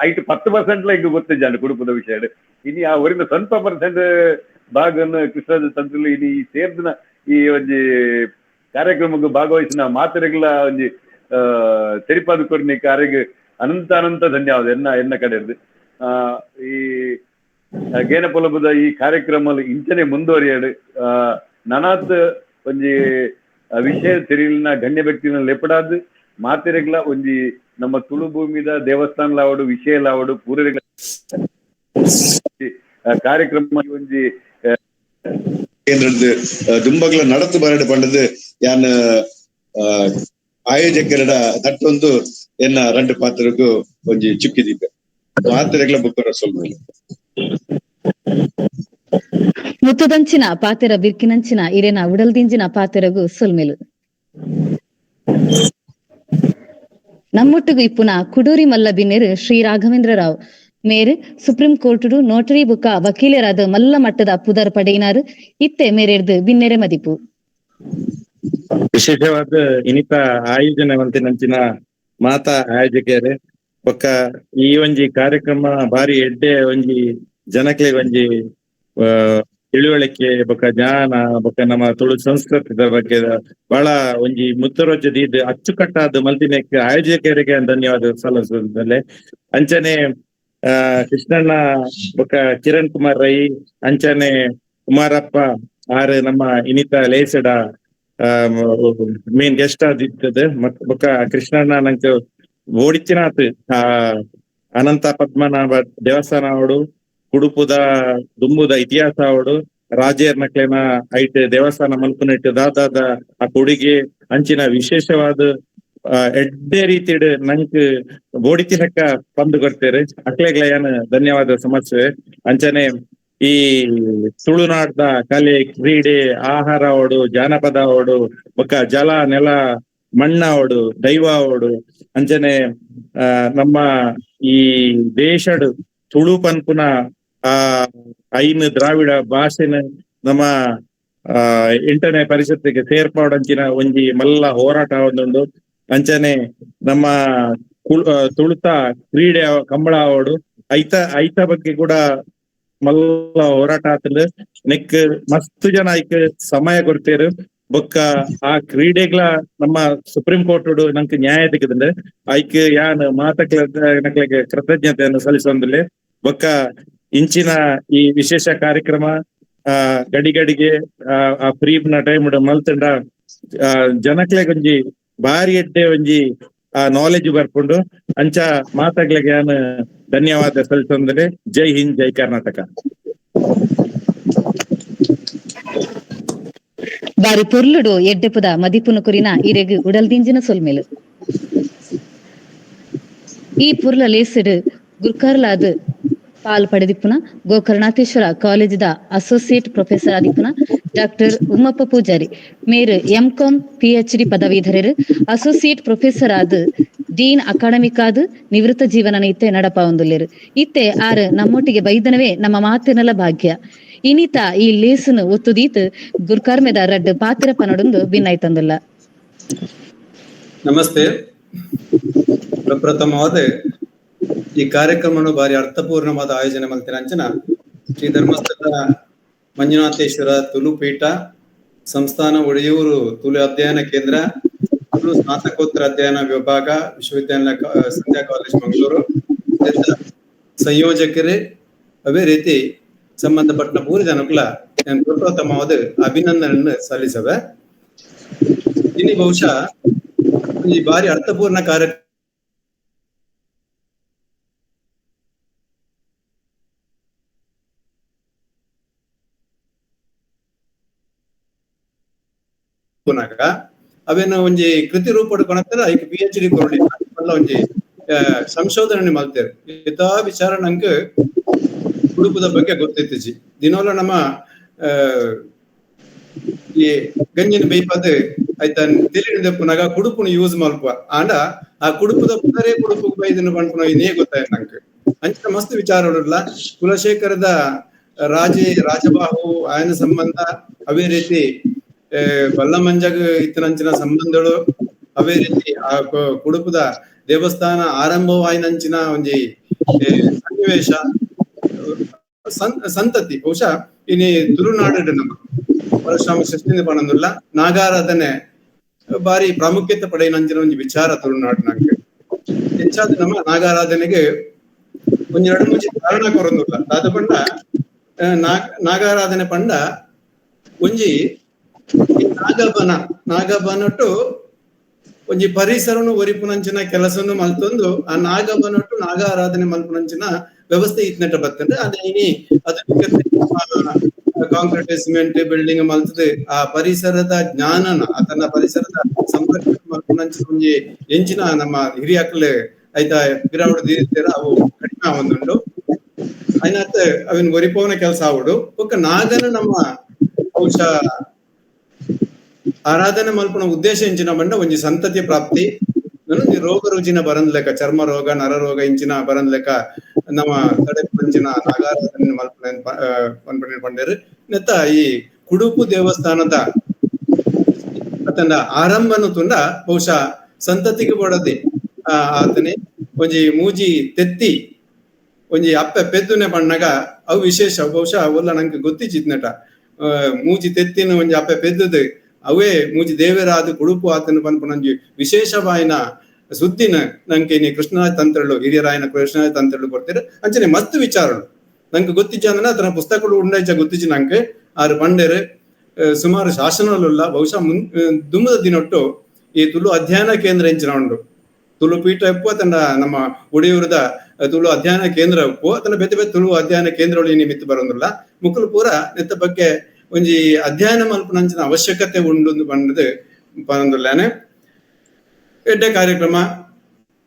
ಐಟ್ 10% ಇಂಗ್ ಗೊತ್ತಿಜ್ಜಾಂಡ್ ಕುಡುಪದ ವಿಷಯ. ಇನಿ ಆ ಒರಿನ ಸ್ವಲ್ಪ ಪರ್ಸೆಂಟ್ ಭಾಗನ್ನು ಕೃಷ್ಣರಾಜ ತಂತ್ರಿಲು ಇನಿ ಈ ಸೇರ್ದಿನ ಈ ಒಂಜಿ ಕಾರ್ಯಕ್ರಮಕ್ಕೆ ಭಾಗವಹಿಸಿನ ಮಾತೆರೆಗ್ಲ ಒಂಜಿ ತೆರಿಪಾದ ಕೊರ್ನಿ ಕಾರ್ಯಗ್ ಅನಂತ ಅನಂತ ಧನ್ಯವಾದ ಎನ್ನ ಎನ್ನ ಕಡೆ. ಈ ಗೇನ ಪೊಲಬುದ ಈ ಕಾರ್ಯಕ್ರಮ ಇಂಚನೆ ಮುಂದುವರಿಯಾಡು ನನಾತ್ ಒಂಜಿ ವಿಷಯ ತೆರಿಲಿನ ಗಣ್ಯ ವ್ಯಕ್ತಿನ ಲೆಪಡಾದ್ ಮಾತೆರೆಗ್ಲ ಒಂಜಿ ನಮ್ಮ ತುಳು ಭೂಮಿದ ದೇವಸ್ಥಾನ ಲಾವಡು ವಿಷಯ ಲಾವಡು ಪೂರೆಗ್ಲ ಕಾರ್ಯಕ್ರಮ ಒಂಜಿ ಕೇಂದ್ರದ ದುಂಬಗ್ಲ ನಡತು ಬರಡು ಪಂಡದು ಯಾನ್ ಆಯೋಜಕರ ದಟ್ಟೊಂದು ಎನ್ನ ರಂಡು ಪಾತ್ರಕ್ಕೂ ಒಂಜಿ ಚುಕ್ಕಿದೀಪೆ ಮಾತೆರೆಗ್ಲ ಬುಕ್ಕರ ಸೊಲ್ಮೆಲು. ಮುತ್ತದಂಚಿನ ಪಾತೆರ ಬಿರ್ಕಿನಂಚಿನ ಇರೇನ ಉಡಲ್ದಿಂಜಿನ ಪಾತೆರಗು ಸೊಲ್ಮೆಲು. ನಮ್ಮೊಟ್ಟಿಗೂ ಇಪ್ಪುನ ಕುಡೂರಿ ಮಲ್ಲ ಬಿನ್ನೇರು ಶ್ರೀ ರಾಘವೇಂದ್ರ ರಾವ್ ಮೇರು ಸುಪ್ರೀಂ ಕೋರ್ಟುಡು ನೋಟರಿ ಬುಕ್ಕ ವಕೀಲರಾದ ಮಲ್ಲ ಮಟ್ಟದ ಪುದರ್ ಪಡೆಯಿನಾರು ಇತ್ತೆ ಮೇರೆರ್ದು ಬಿನ್ನೆರೆ ಮದಿಪು. ವಿಶೇಷವಾದ ಇನಿತ ಆಯೋಜನೆ ಮಂತಿನಂಚಿನ ಮಾತಾ ಆಯೋಜಕರೇ ಬೊಕ್ಕ ಈ ಒಂಜಿ ಕಾರ್ಯಕ್ರಮ ಬಾರಿ ಎಡ್ಡೆ ಒಂಜಿ ಜನಕ್ಲೆಗ್ ಒಂಜಿ ತಿಳುವಳಿಕೆ ಬೊಕ್ಕ ಜ್ಞಾನ ಬೊಕ್ಕ ನಮ್ಮ ತುಳು ಸಂಸ್ಕೃತಿದ ಬಗ್ಗೆ ಬಹಳ ಒಂಜಿ ಮುತ್ತರೋಜ ದೀದ್ ಅಚ್ಚುಕಟ್ಟಾದ ಮಲ್ತಿನೆಕ್ ಆಯೋಜಕರಿಗೆ ಧನ್ಯವಾದ ಸಲ್ಲಿಸುವುದಲ್ಲೇ. ಅಂಚನೆ ಕೃಷ್ಣಣ್ಣ ಬೊಕ್ಕ ಕಿರಣ್ ಕುಮಾರ್ ರೈ ಅಂಚನೆ ಕುಮಾರಪ್ಪ ಆರ್ ನಮ್ಮ ಇನಿತ ಲೇಸಡ ಮೇನ್ ಗೆಸ್ಟ್ ಆದಿತ್ತದ. ಮತ್ ಬೊಕ್ಕ ಕೃಷ್ಣಣ್ಣ ನಂಗೆ ಓಡಿಚಿನಾತ್ ಅನಂತ ಪದ್ಮನಾಭ ದೇವಸ್ಥಾನ ಅವಡು ಕುಡುಪುದ ದುಂಬುದ ಇತಿಹಾಸ ಅವಡು ರಾಜೇರ್ ನಕ್ಲೆನ ಐಟ್ ದೇವಸ್ಥಾನ ಮಲ್ಪುನೆಟ್ ದಾದಾದ ಆ ಕೊಡುಗೆ ಅಂಚಿನ ವಿಶೇಷವಾದ ಎಡ್ಡೆ ರೀತಿಡ್ ನಂಕ್ ಬೋಡಿತಿನಕ್ಕ ಪಂದು ಕೊಡ್ತೇರೆ ಅಕ್ಲೆಗ್ಲ ಏನ್ ಧನ್ಯವಾದ ಸಮಸ್ಯೆ. ಅಂಚನೆ ಈ ತುಳುನಾಡ್ದ ಕಲೆ ಕ್ರೀಡೆ ಆಹಾರ ಅವಡು ಜಾನಪದ ಅವಡು ಬೊಕ್ಕ ಜಲ ನೆಲ ಮಣ್ಣ ಅವಡು ದೈವ ಅವಡು ಅಂಚನೆ ನಮ್ಮ ಈ ದೇಶಡ್ ತುಳು ಪನ್ಪುನ ಆ ಐನ್ ದ್ರಾವಿಡ ಭಾಷೆನ ನಮ್ಮ 8ನೇ ಪರಿಷತ್ತಿಗೆ ಸೇರ್ಪಾಡಂಚಿನ ಒಂಜಿ ಮಲ್ಲ ಹೋರಾಟ ಒಂದುಂಡು. ಅಂಚನೆ ನಮ್ಮ ತುಳುತ ಕ್ರೀಡೆ ಕಂಬಳ ಅವಡು ಐತ ಐತ ಬಗ್ಗೆ ಕೂಡ ಮಲ್ಲ ಹೋರಾಟ ಆತಂಡ್. ನೆಕ್ ಮಸ್ತ್ ಜನ ಐಕ್ ಸಮಯ ಕೊಡ್ತೇರು ಬೊಕ್ಕ ಆ ಕ್ರೀಡೆಗ್ಲ ನಮ್ಮ ಸುಪ್ರೀಂ ಕೋರ್ಟ್ ನಂಕ್ ನ್ಯಾಯ ತಿಕ್ಕದಂಡೆ ಐಕ್ ಯಾನ್ ಮಾತಕ್ಲ ನಕ್ಲೆಗ್ ಕೃತಜ್ಞತೆಯನ್ನು ಸಲ್ಲಿಸೊಂದಿಲ್ಲ. ಬೊಕ್ಕ ಇಂಚಿನ ಈ ವಿಶೇಷ ಕಾರ್ಯಕ್ರಮ ಗಡಿ ಗಡಿಗೆ ಆ ಫ್ರೀ ನ ಟೈಮ್ ಮಲ್ತಂಡ ಜನಕ್ಲೆಗ್ ಒಂಜಿ ಬಾರಿ ಎಡ್ಡೆ ಒಂಜಿ ಆ ನಾಲೆಜ್ ಬರ್ಕೊಂಡು ಅಂಚ ಮಾತಾಗ್ಲಿಗೆ ಯಾನ್ ಧನ್ಯವಾದ ಸಲ್ಲಿಸೊಂದಿಲ್ಲ. ಜೈ ಹಿಂದ್, ಜೈ ಕರ್ನಾಟಕ. ಬಾರಿ ಪೊರ್ಲುಡು ಎಡ್ಡೆಪುದ ಮದಿಪುನ ಕುರಿನ ಇರೆಗ್ ಉಡಲ್ದಿಂಜಿನ ಸೊಲ್ಮೆಲು. ಈ ಪುರ್ಲ ಲೇಸಡು ಗುರ್ಕಾರ್ಲಾದ್ ಪಾಲ್ ಪಡೆದಿಪ್ಪುನ ಗೋಕರ್ಣಾಥೇಶ್ವರ ಕಾಲೇಜಿದ ಅಸೋಸಿಯೇಟ್ ಪ್ರೊಫೆಸರ್ ಆದಿಪ್ಪುನ ಡಾಕ್ಟರ್ ಉಮ್ಮಪ್ಪ ಪೂಜಾರಿ ಮೇರು ಎಂಕಾಂ ಪಿಎಚ್ಡಿ ಪದವೀಧರರು ಅಸೋಸಿಯೇಟ್ ಪ್ರೊಫೆಸರ್ ಆದ್ ಡೀನ್ ಅಕಾಡೆಮಿಕ್ ಆದ್ ನಿವೃತ್ತ ಜೀವನ ಇತ್ತೆ ನಡಪಾವೊಂದುಲ್ಲೆರು. ಇತ್ತೆ ಆರ್ ನಮ್ಮೊಟ್ಟಿಗೆ ಬೈದನವೇ ನಮ್ಮ ಮಾತಿನಲ ಭಾಗ್ಯ. ಇನಿತ ಈ ಲೇಸನು ಒತ್ತುದೀತ್ ಗುರ್ಕಾರ್ಮೆದ ರಡ್ಡ್ ಪಾತ್ರ ಪನಡೊಂದು ಭಿನ್ನಾಯ್ತಂದುಲ್ಲ. ನಮಸ್ತೆ. ಪ್ರಪ್ರಥಮವಾದ ಈ ಕಾರ್ಯಕ್ರಮವನ್ನು ಬಾರಿ ಅರ್ಥಪೂರ್ಣವಾದ ಆಯೋಜನೆ ಮಲ್ತಿನ ಅಂಚನ ಶ್ರೀ ಧರ್ಮಸ್ಥಳ ಮಂಜುನಾಥೇಶ್ವರ ತುಳು ಪೀಠ ಸಂಸ್ಥಾನ ಒಡೆಯೂರು ತುಳು ಅಧ್ಯಯನ ಕೇಂದ್ರ ತುಳು ಸ್ನಾತಕೋತ್ತರ ಅಧ್ಯಯನ ವಿಭಾಗ ವಿಶ್ವವಿದ್ಯಾನಿಲಯ ಸಂಧ್ಯಾ ಕಾಲೇಜ್ ಮಂಗಳೂರು ಸಂಯೋಜಕರೇ, ಅದೇ ರೀತಿ ಸಂಬಂಧಪಟ್ಟ ಪೂರ ಜನಕ್ಕಲ ನಾನು ಪ್ರಪ್ರಥಮವಾದ ಅಭಿನಂದನೆಯನ್ನು ಸಲ್ಲಿಸವೆ. ಇನ್ನು ಬಹುಶಃ ಈ ಬಾರಿ ಅರ್ಥಪೂರ್ಣ ಕಾರ್ಯ ಅವೇನ ಒಂಜಿ ಕೃತಿ ರೂಪ ಕೊಣತ್ತರ ಐಕ್ ಪಿಎಚ್ಡಿ ಕೊರಡಿ ಒಂಜಿ ಸಂಶೋಧನೆ ಮಲ್ತೇರು. ಇತಾ ವಿಚಾರ ನಂಗೆ ಕುಡುಪದ ಬಗ್ಗೆ ಗೊತ್ತಿತ್ತಿಜಿ. ದಿನೋಲ ನಮ್ಮ ಈ ಗಂಜಿನ ಬೇಯ್ಪಾದ ಆಯ್ತಾ ತಿಳಿದ ಪುನಗ ಕುಡುಪುನ ಯೂಸ್ ಮಲ್ಪ ಆಂಡ ಆ ಕುಡುಪದ ಪುನರೇ ಕುಡುಪು ಬೈದನ್ನು ಪನ್ಪುನ ಇನ್ನೇ ಗೊತ್ತಾಯ್ತು ನಂಗೆ. ಅಂಚಿನ ಮಸ್ತ್ ವಿಚಾರಗಳಿಲ್ಲ. ಕುಲಶೇಖರದ ರಾಜೆ ರಾಜಬಾಹು ಆಯನ ಸಂಬಂಧ, ಅದೇ ರೀತಿ ಬಲ್ಲಮಂಜಗ್ ಇತ್ತನಂಚಿನ ಸಂಬಂಧಗಳು, ಅವೇ ರೀತಿ ಆ ಕುಡುಪುದ ದೇವಸ್ಥಾನ ಆರಂಭವಾಯಿನಂಚಿನ ಒಂಜಿ ಸನ್ನಿವೇಶ ಸಂತತಿ ಬಹುಶಃ ಇನಿ ತುಳುನಾಡು ನಮ್ಮ ಪರಶುರಾಮ ಷಷ್ಠಿ ಪಣಂದುಲ್ಲ ನಾಗಾರಾಧನೆ ಬಾರಿ ಪ್ರಾಮುಖ್ಯತೆ ಪಡೆಯಿನಂಚಿನ ಒಂಜಿ ವಿಚಾರ ತುಳುನಾಡು ನಂಗೆ ಹೆಚ್ಚಾದ ನಮ್ಮ ನಾಗಾರಾಧನೆಗೆ ಒಂಜಿ ಎರಡು ಮುಂಚೆ ಕಾರಣ ಕೊರೊಂದುಲ್ಲ. ದಾದ ಪಂಡ ನಾಗಾರಾಧನೆ ಪಂಡ ಒಂಜಿ ನಾಗಬನ ನಾಗಬನಟು ಒಂಜಿ ಪರಿಸರನು ಒರಿಪುನಂಚಿನ ಕೆಲಸನು ಮಲ್ತೊಂದು ಆ ನಾಗಬನಟು ನಾಗಾರಾಧನೆ ಮಲ್ಪುನಂಚಿನ ವ್ಯವಸ್ಥೆ ಇತ್ನೆಟ ಬತ್ತಂದ್ರೆ ಅದೇ ಇನಿ ಅದು concrete cement building ಮಲ್ತದೆ ಆ ಪರಿಸರದ ಜ್ಞಾನನ ಆತನ ಪರಿಸರದ ಸಂರಕ್ಷಣೆ ಮಲ್ಪುನಂಚಿನ ಒಂಜಿ ಎಂಚಿನ ನಮ್ಮ ಹಿರಿಯಾಕ್ಲು ಆಯ್ತಾ ಪಿರಾವುಡು ದೀರ್ತೀರ ಅವು ಕಡಿಮೆ ಆವೊಂದುಂಡು. ಐನಾತ್ ಅವಿನ ಒರಿಪೋವನ ಕೆಲಸ ಆವಡು ಬೊಕ್ಕ ನಾಗನ ನಮ್ಮ ಬಹುಶಃ ಆರಾಧನೆ ಮಲ್ಪುನ ಉದ್ದೇಶ ಎಂಚಿನ ಬಂಡ ಒಂಜಿ ಸಂತತಿ ಪ್ರಾಪ್ತಿ, ಒಂಜಿ ರೋಗ ರುಜಿನ ಬರಂದ್ಲೆಕ ಚರ್ಮ ರೋಗ ನರ ರೋಗ ಇಂಚಿನ ಬರಂದ್ಲೆಕ ನಮ್ಮ ತಡೆ ಪಂಚಿನ ನಾಗಾರಾಧನೆ ಮಲ್ಪುನ ಪನ್ಪುನ ಪಂಡೇರು. ನೆತ್ತ ಈ ಕುಡುಪು ದೇವಸ್ಥಾನದ ಅತನ ಆರಂಭನು ತುಂಡ ಬಹುಶಃ ಸಂತತಿಗೆ ಬೋಡದೆ ಆತನೆ ಒಂಜಿ ಮೂಜಿ ತೆತ್ತಿ ಒಂಜಿ ಅಪ್ಪೆ ಪೆದ್ದುನೆ ಪಣ್ಣಗ ಅವು ವಿಶೇಷ ಬಹುಶಃ ಒಲ್ಲ ನಂಗೆ ಗೊತ್ತಿಚ್ಚಿದ್ನಟ ಮೂಜಿ ತೆತ್ತಿನ ಒಂಜಿ ಅಪ್ಪೆ ಪೆದ್ದದು ಅವೇ ಮೂಜಿ ದೇವರಾದ ಕುಡುಪು ಆತನ ಪನ್ಪುನಂಜಿ ವಿಶೇಷವಾಯಿನ ಸುದ್ದಿನ ನಂಗೆ ಇನಿ ಕೃಷ್ಣರಾಜ ತಂತ್ರಳು ಹಿರಿಯರಾಯನ ಕೃಷ್ಣರಾಜ ತಂತ್ರಳು ಕೊಡ್ತೀರ. ಅಂಚನೆ ಮಸ್ತ್ ವಿಚಾರಗಳು ನಂಗೆ ಗೊತ್ತಿಜ್ಜ ಅಂದ್ರೆ ಆತನ ಪುಸ್ತಕಗಳು ಉಂಡೈಚ ಗೊತ್ತಿಜ್ಜಿ ನಂಗೆ ಆರು ಪಂಡೇರು ಸುಮಾರು ಶಾಸನಗಳುಲ್ಲ ಬಹುಶಃ ದುಮ್ಮದ ದಿನೊಟ್ಟು ಈ ತುಳು ಅಧ್ಯಯನ ಕೇಂದ್ರ ಎಂಚಿನ ಉಂಡು ತುಳು ಪೀಠ ಉಪ್ಪು ತನ್ನ ನಮ್ಮ ಒಡೆಯೂರದ ತುಳು ಅಧ್ಯಯನ ಕೇಂದ್ರ ಉಪ್ಪು ತನ್ನ ಬೇತೆ ಬೇತೆ ತುಳು ಅಧ್ಯಯನ ಕೇಂದ್ರಗಳು ಈ ನಿಮಿತ್ತ ಬರೋದಿಲ್ಲ ಮುಕುಲು ಪೂರ ನೆತ್ತ ಬಗ್ಗೆ ಒಂಜಿ ಅಧ್ಯಯನ ಮಲ್ಪುನಂಚಿನ ಅವಶ್ಯಕತೆ ಉಂಡು ಬಂದದು ಪನೊಂದುಲ್ಲಾನೆ. ಎಡ್ಡೆ ಕಾರ್ಯಕ್ರಮ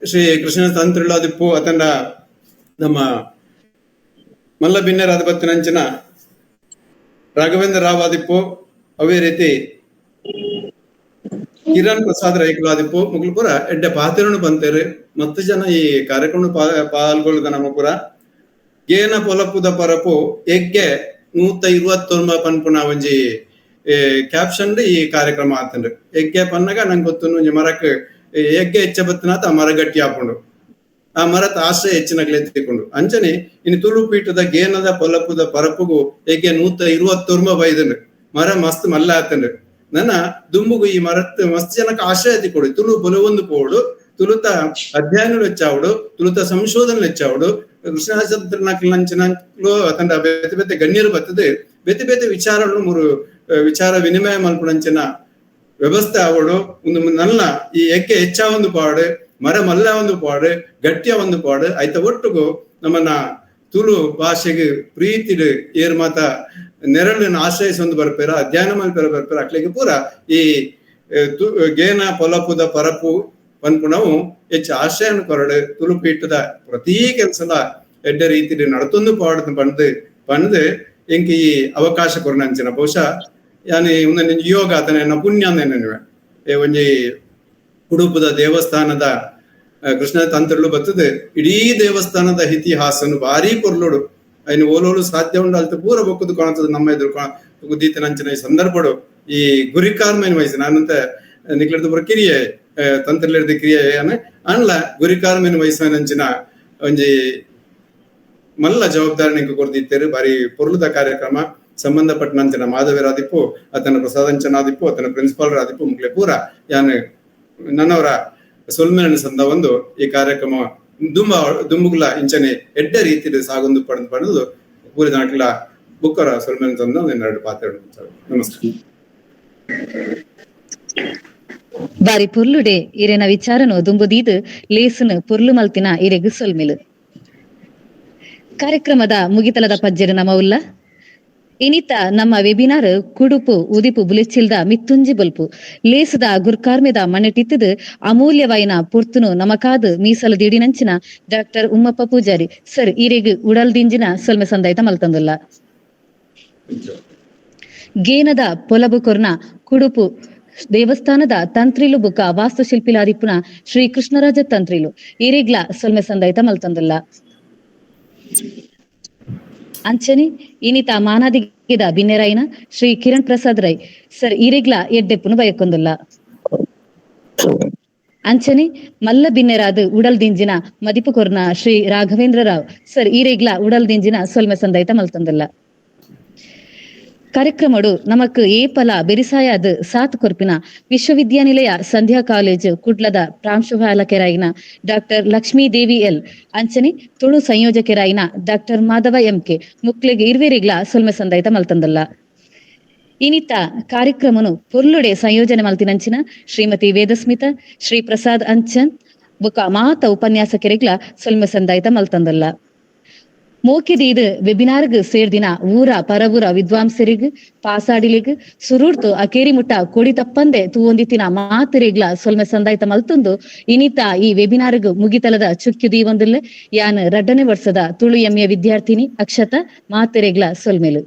ಶ್ರೀ ಕೃಷ್ಣ ತಂತ್ರುಳ್ಳಾದಿಪ್ಪು ಅತಂಡ ನಮ್ಮ ಮಲ್ಲ ಬಿನ್ನೆರಾದ ಬತ್ತಿನಂಚಿನ ರಾಘವೇಂದ್ರ ರಾವ್ ಆದಿಪ್ಪು ಅವೇ ರೀತಿ ಕಿರಣ್ ಪ್ರಸಾದ್ ರೈಕುಲಾದಿಪ್ಪು ಮುಗುಲು ಪೂರ ಎಡ್ಡೆ ಪಾತಿರನು ಬಂತೇರು ಮತ್ತ ಜನ ಈ ಕಾರ್ಯಕ್ರಮ ಪಾಲ್ಗೊಳ್ಳುದ ನಮ್ಮ ಪೂರ ಗೇನ ಪೊಲಪುದ ಪರಪು ಎಗ್ಗೆ 129 ಪನ್ಪುನ ಒಂಜಿ ಕ್ಯಾಪ್ಷನ್ ಈ ಕಾರ್ಯಕ್ರಮ ಆತಂಡ್ರಿ. ಎಗ್ಗೆ ಪನ್ನಗ ನಂಗೆ ಗೊತ್ತು ಒಂಜಿ ಮರಕ್ ಎಗ್ಗೆ ಹೆಚ್ಚ ಬತ್ತಿನಾತ ಆ ಮರ ಗಟ್ಟಿ ಹಾಕೊಂಡು ಆ ಮರತ ಆಶ್ರಯ ಹೆಚ್ಚಿನಗ್ಲೆ ಎತ್ತಿಕೊಂಡು ಅಂಚನೆ ಇನ್ನು ತುಳು ಪೀಠದ ಗೇನದ ಪೊಲಪುದ ಪರಪುಗು ಎಗ್ಗೆ 129 ಬೈದನು ಮರ ಮಸ್ತ್ ಮಲ್ಲ ಆತಂಡ್ರಿ. ನನ್ನ ದುಂಬುಗು ಈ ಮರತ್ ಮಸ್ತ್ ಜನಕ್ಕೆ ಆಶ್ರಯ ತಿಕ್ಕೊಡು ತುಳು ಬಲವೊಂದು ಪೋಡು ತುಳುತ ಅಧ್ಯಯನ ಹೆಚ್ಚಾವಡು ತುಳುತ ಸಂಶೋಧನೆ ಹೆಚ್ಚಾವಡು ಕೃಷ್ಣಾಚಂದ್ರನಕ್ಲಂಚಿನಕ್ಲು ತಂಡ ಬೇತೆ ಬೇತೆ ಗಣ್ಯರು ಬರ್ತದೆ ಬೇತೆ ಬೇತೆ ವಿಚಾರಗಳನ್ನು ಮೂರು ವಿಚಾರ ವಿನಿಮಯ ಮಲ್ಪುನಂಚಿನ ವ್ಯವಸ್ಥೆ ಅವಡು ಒಂದು ನನ್ನ ಈ ಎಕ್ಕೆ ಹೆಚ್ಚ ಒಂದು ಪಾಡು ಮರ ಮಲ್ಲ ಒಂದು ಪಾಡು ಗಟ್ಟಿಯ ಒಂದು ಪಾಡು ಆಯ್ತ ಒಟ್ಟುಗು ನಮ್ಮನ್ನ ತುಳು ಭಾಷೆಗೆ ಪ್ರೀತಿಡು ಏರ್ ಮಾತ ನೆರಳನ್ನು ಆಶ್ರಯಿಸೊಂದು ಬರ್ಪೇರ ಅಧ್ಯಯನ ಮಲ್ಪೆರ ಬರ್ಪೇರ ಅಕ್ಲಿಗೆ ಪೂರ ಈ ಗೇನ ಪೊಲಪುದ ಪರಪು ಪನ್ಪುನವು ಹೆಚ್ಚು ಆಶ್ರಯನ ಕೊರಡು ತುಳು ಪೀಠದ ಪ್ರತಿ ಕೆಲಸದ ಎಡ್ಡೆ ರೀತಿಯಲ್ಲಿ ನಡತೊಂದು ಪಾಡು ಬಂದು ಬಂದು ಎಂಕ್ ಈ ಅವಕಾಶ ಕೊರನಂಚಿನ ಬಹುಶಃ ಯಾನಿ ಒಂದೊಂದು ಯೋಗ ಆತನ ಪುಣ್ಯ ಅಂದ ಒಂಜಿ ಉಡುಪುದ ದೇವಸ್ಥಾನದ ಕೃಷ್ಣ ತಂತ್ರಲು ಬರ್ತದೆ ಇಡೀ ದೇವಸ್ಥಾನದ ಇತಿಹಾಸನು ಭಾರಿ ಪೊರ್ಲುಡು ಐನು ಓಲೋಲು ಸಾಧ್ಯ ಉಂಡು ಅಲ್ತ ಪೂರ ಬೊಕ್ಕದು ಕಾಣುತ್ತದೆ ನಮ್ಮ ಎದುರು ದೀತನಂಚಿನ ಈ ಸಂದರ್ಭಡು ಈ ಗುರಿಕಾರ್ಮೇನ್ ವಯಸ್ಸು ನಾನಂತ ನಿಕ್ಲೆಡ್ದು ಪೂರ ಕಿರಿಯೆ ತಂತ್ರಲಿಡ್ದು ಕ್ರಿಯೆ ಅನ್ಲ ಗುರಿಕಾರ್ಮೇನ್ ವಯಸ್ಸಿನಂಚಿನ ಒಂಜಿ ಮಲ್ಲ ಜವಾಬ್ದಾರಿ ನಿಂಗೆ ಕೊರ್ದಿತ್ತೇರು ಭಾರಿ ಪೊರ್ಲುದ ಕಾರ್ಯಕ್ರಮ ಸಂಬಂಧಪಟ್ಟನಂಚಿನ ಮಾಧವರಾದಿಪ್ಪು ಆತನ ಪ್ರಸಾದಂಚನಾದಿಪ್ಪು ಆತನ ಪ್ರಿನ್ಸಿಪಾಲ್ ರಾದಿಪ್ಪು ಮುಗ್ಲೆ ಪೂರ ಯಾನು ನನ್ನವರ ಸೊಲ್ಮೆನ ಸಂದ ಒಂದು ಈ ಕಾರ್ಯಕ್ರಮ ದುಂಬ ದುಂಬುಗ್ಲ ಇಂಚನೆ ಎಡ್ಡ ರೀತಿಯಲ್ಲಿ ಸಾಗೊಂದು ಪಡೆದು ಪಡೆದು ಪೂರಿ ನಾಟ್ಲ ಬುಕ್ಕರ ಸೊಲ್ಮೆನ ತಂದ ಎರಡು ಪಾತ್ರ. ನಮಸ್ಕಾರ. ಬಾರಿ ಪೊರ್ಲುಡೆ ಇರೆನ ವಿಚಾರನು ದುಂಬುದೀದು ಲೇಸುನು ಪೊರ್ಲು ಮಲ್ತಿನ ಇರೆಗು ಸೊಲ್ಮೆಲು. ಕಾರ್ಯಕ್ರಮದ ಮುಗಿತಲದ ಪಜ್ಜೆರು ನಮವುಲ್ಲ ಇನಿತ ನಮ್ಮ ವೆಬಿನಾರ್ ಕುಡುಪು ಉದಿಪು ಬುಲೆಚಿಲ್ದ ಮಿತ್ತುಂಜಿ ಬಲ್ಪು ಲೇಸದ ಗುರ್ಕಾರ್ಮೆದ ಮನೆಟಿತ್ತದು ಅಮೂಲ್ಯವಾಯಿನ ಪೊರ್ತುನು ನಮಕಾದು ಮೀಸಲು ದಿಡಿನಂಚಿನ ಡಾಕ್ಟರ್ ಉಮ್ಮಪ್ಪ ಪೂಜಾರಿ ಸರ್ ಈರೆಗ್ ಉಡಲ್ದಿಂಜಿನ ಸೊಲ್ಮೆ ಸಂದಾಯ್ತ ಮಲ್ತಂದುಲ್ಲ. ಗೇನದ ಪೊಲಬು ಕೊರ್ನ ಕುಡುಪು ದೇವಸ್ಥಾನದ ತಂತ್ರಿಲು ಬುಕ್ಕ ವಾಸ್ತುಶಿಲ್ಪಿಲಾದಿಪ್ಪುನ ಶ್ರೀ ಕೃಷ್ಣರಾಜ ತಂತ್ರಿಲು ಈರೆಗ್ಲ ಸೊಲ್ಮೆ ಸಂದಾಯ್ತ ಮಲ್ತಂದುಲ್ಲ. ಅಂಚನೆ ಇನಿತ ಮಾನಾದಿಗೆದ ಬಿನ್ನೆರಾಯಿನ ಶ್ರೀ ಕಿರಣ್ ಪ್ರಸಾದ್ ರೈ ಸರ್ ಈರೆಗ್ಲ ಎಡ್ಡೆಪ್ಪುನು ಬಯಕೊಂದುಲ್ಲ. ಅಂಚನೆ ಮಲ್ಲ ಬಿನ್ನೆರಾದ್ ಉಡಲ್ ದಿಂಜಿನ ಮದಿಪು ಕೊರ್ನ ಶ್ರೀ ರಾಘವೇಂದ್ರ ರಾವ್ ಸರ್ ಈರೆಗ್ಲ ಉಡಲ್ ದಿಂಜಿನ ಸೊಲ್ಮೆ ಸಂದೈತ ಮಲ್ತೊಂದುಲ್ಲ. ಕಾರ್ಯಕ್ರಮಡು ನಮಕ್ ಏಪಲ ಬೆರಿಸಾಯಾದ್ ಸಾಥ್ ಕೊರ್ಪಿನ ವಿಶ್ವವಿದ್ಯಾನಿಲಯ ಸಂಧ್ಯಾ ಕಾಲೇಜ್ ಕುಡ್ಲದ ಪ್ರಾಂಶುಪಾಲಕೆರಾಯಿನ ಡಾಕ್ಟರ್ ಲಕ್ಷ್ಮೀ ದೇವಿ ಎಲ್ ಅಂಚನೆ ತುಳು ಸಂಯೋಜಕೆರಾಯಿನ ಡಾಕ್ಟರ್ ಮಾಧವ ಎಂ ಕೆ ಮುಕ್ಲೆಗ್ ಇರ್ವೆರಿಗ್ಲ ಸೊಲ್ಮೆ ಸಂದೈತ ಮಲ್ತೊಂದುಲ್ಲ. ಇನಿತ ಕಾರ್ಯಕ್ರಮನು ಪೊರ್ಲುಡೆ ಸಂಯೋಜನೆ ಮಲ್ತಿನಂಚಿನ ಶ್ರೀಮತಿ ವೇದಸ್ಮಿತ, ಶ್ರೀ ಪ್ರಸಾದ್ ಅಂಚನ್ ಬೊಕ ಮಾತ ಉಪನ್ಯಾಸಕರಿಗ್ಲ ಸೊಲ್ಮೆ ಸಂದಾಯ್ತ ಮಲ್ತೊಂದುಲ್ಲ. ಮೋಕೆದೀದ್ ವೆಬಿನಾರ್ಗ್ ಸೇರ್ದಿನ ಊರ ಪರವೂರ ವಿದ್ವಾಂಸರಿಗ್ ಪಾಸಾಡಿಲಿಗ್ ಸುರೂರ್ತು ಅಕೇರಿ ಮುಟ್ಟ ಕೊಡಿ ತಪ್ಪಂದೆ ತೂವೊಂದಿತ್ತಿನ ಮಾತೆರೆಗ್ಲ ಸೊಲ್ಮೆ ಸಂದಾಯ್ತ ಮಲ್ತೊಂದು ಇನಿತ ಈ ವೆಬಿನಾರ್ಗ್ ಮುಗಿತಲದ ಚುಕ್ಕಿ ದೀವೊಂದುಲ್ಲೆ. ಯಾನ್ ರಡ್ಡನೇ ವರ್ಷದ ತುಳು ಎಂಎ ವಿದ್ಯಾರ್ಥಿನಿ ಅಕ್ಷತಾ ಮಾತೆರೆಗ್ಲ ಸೊಲ್ಮೆಲು.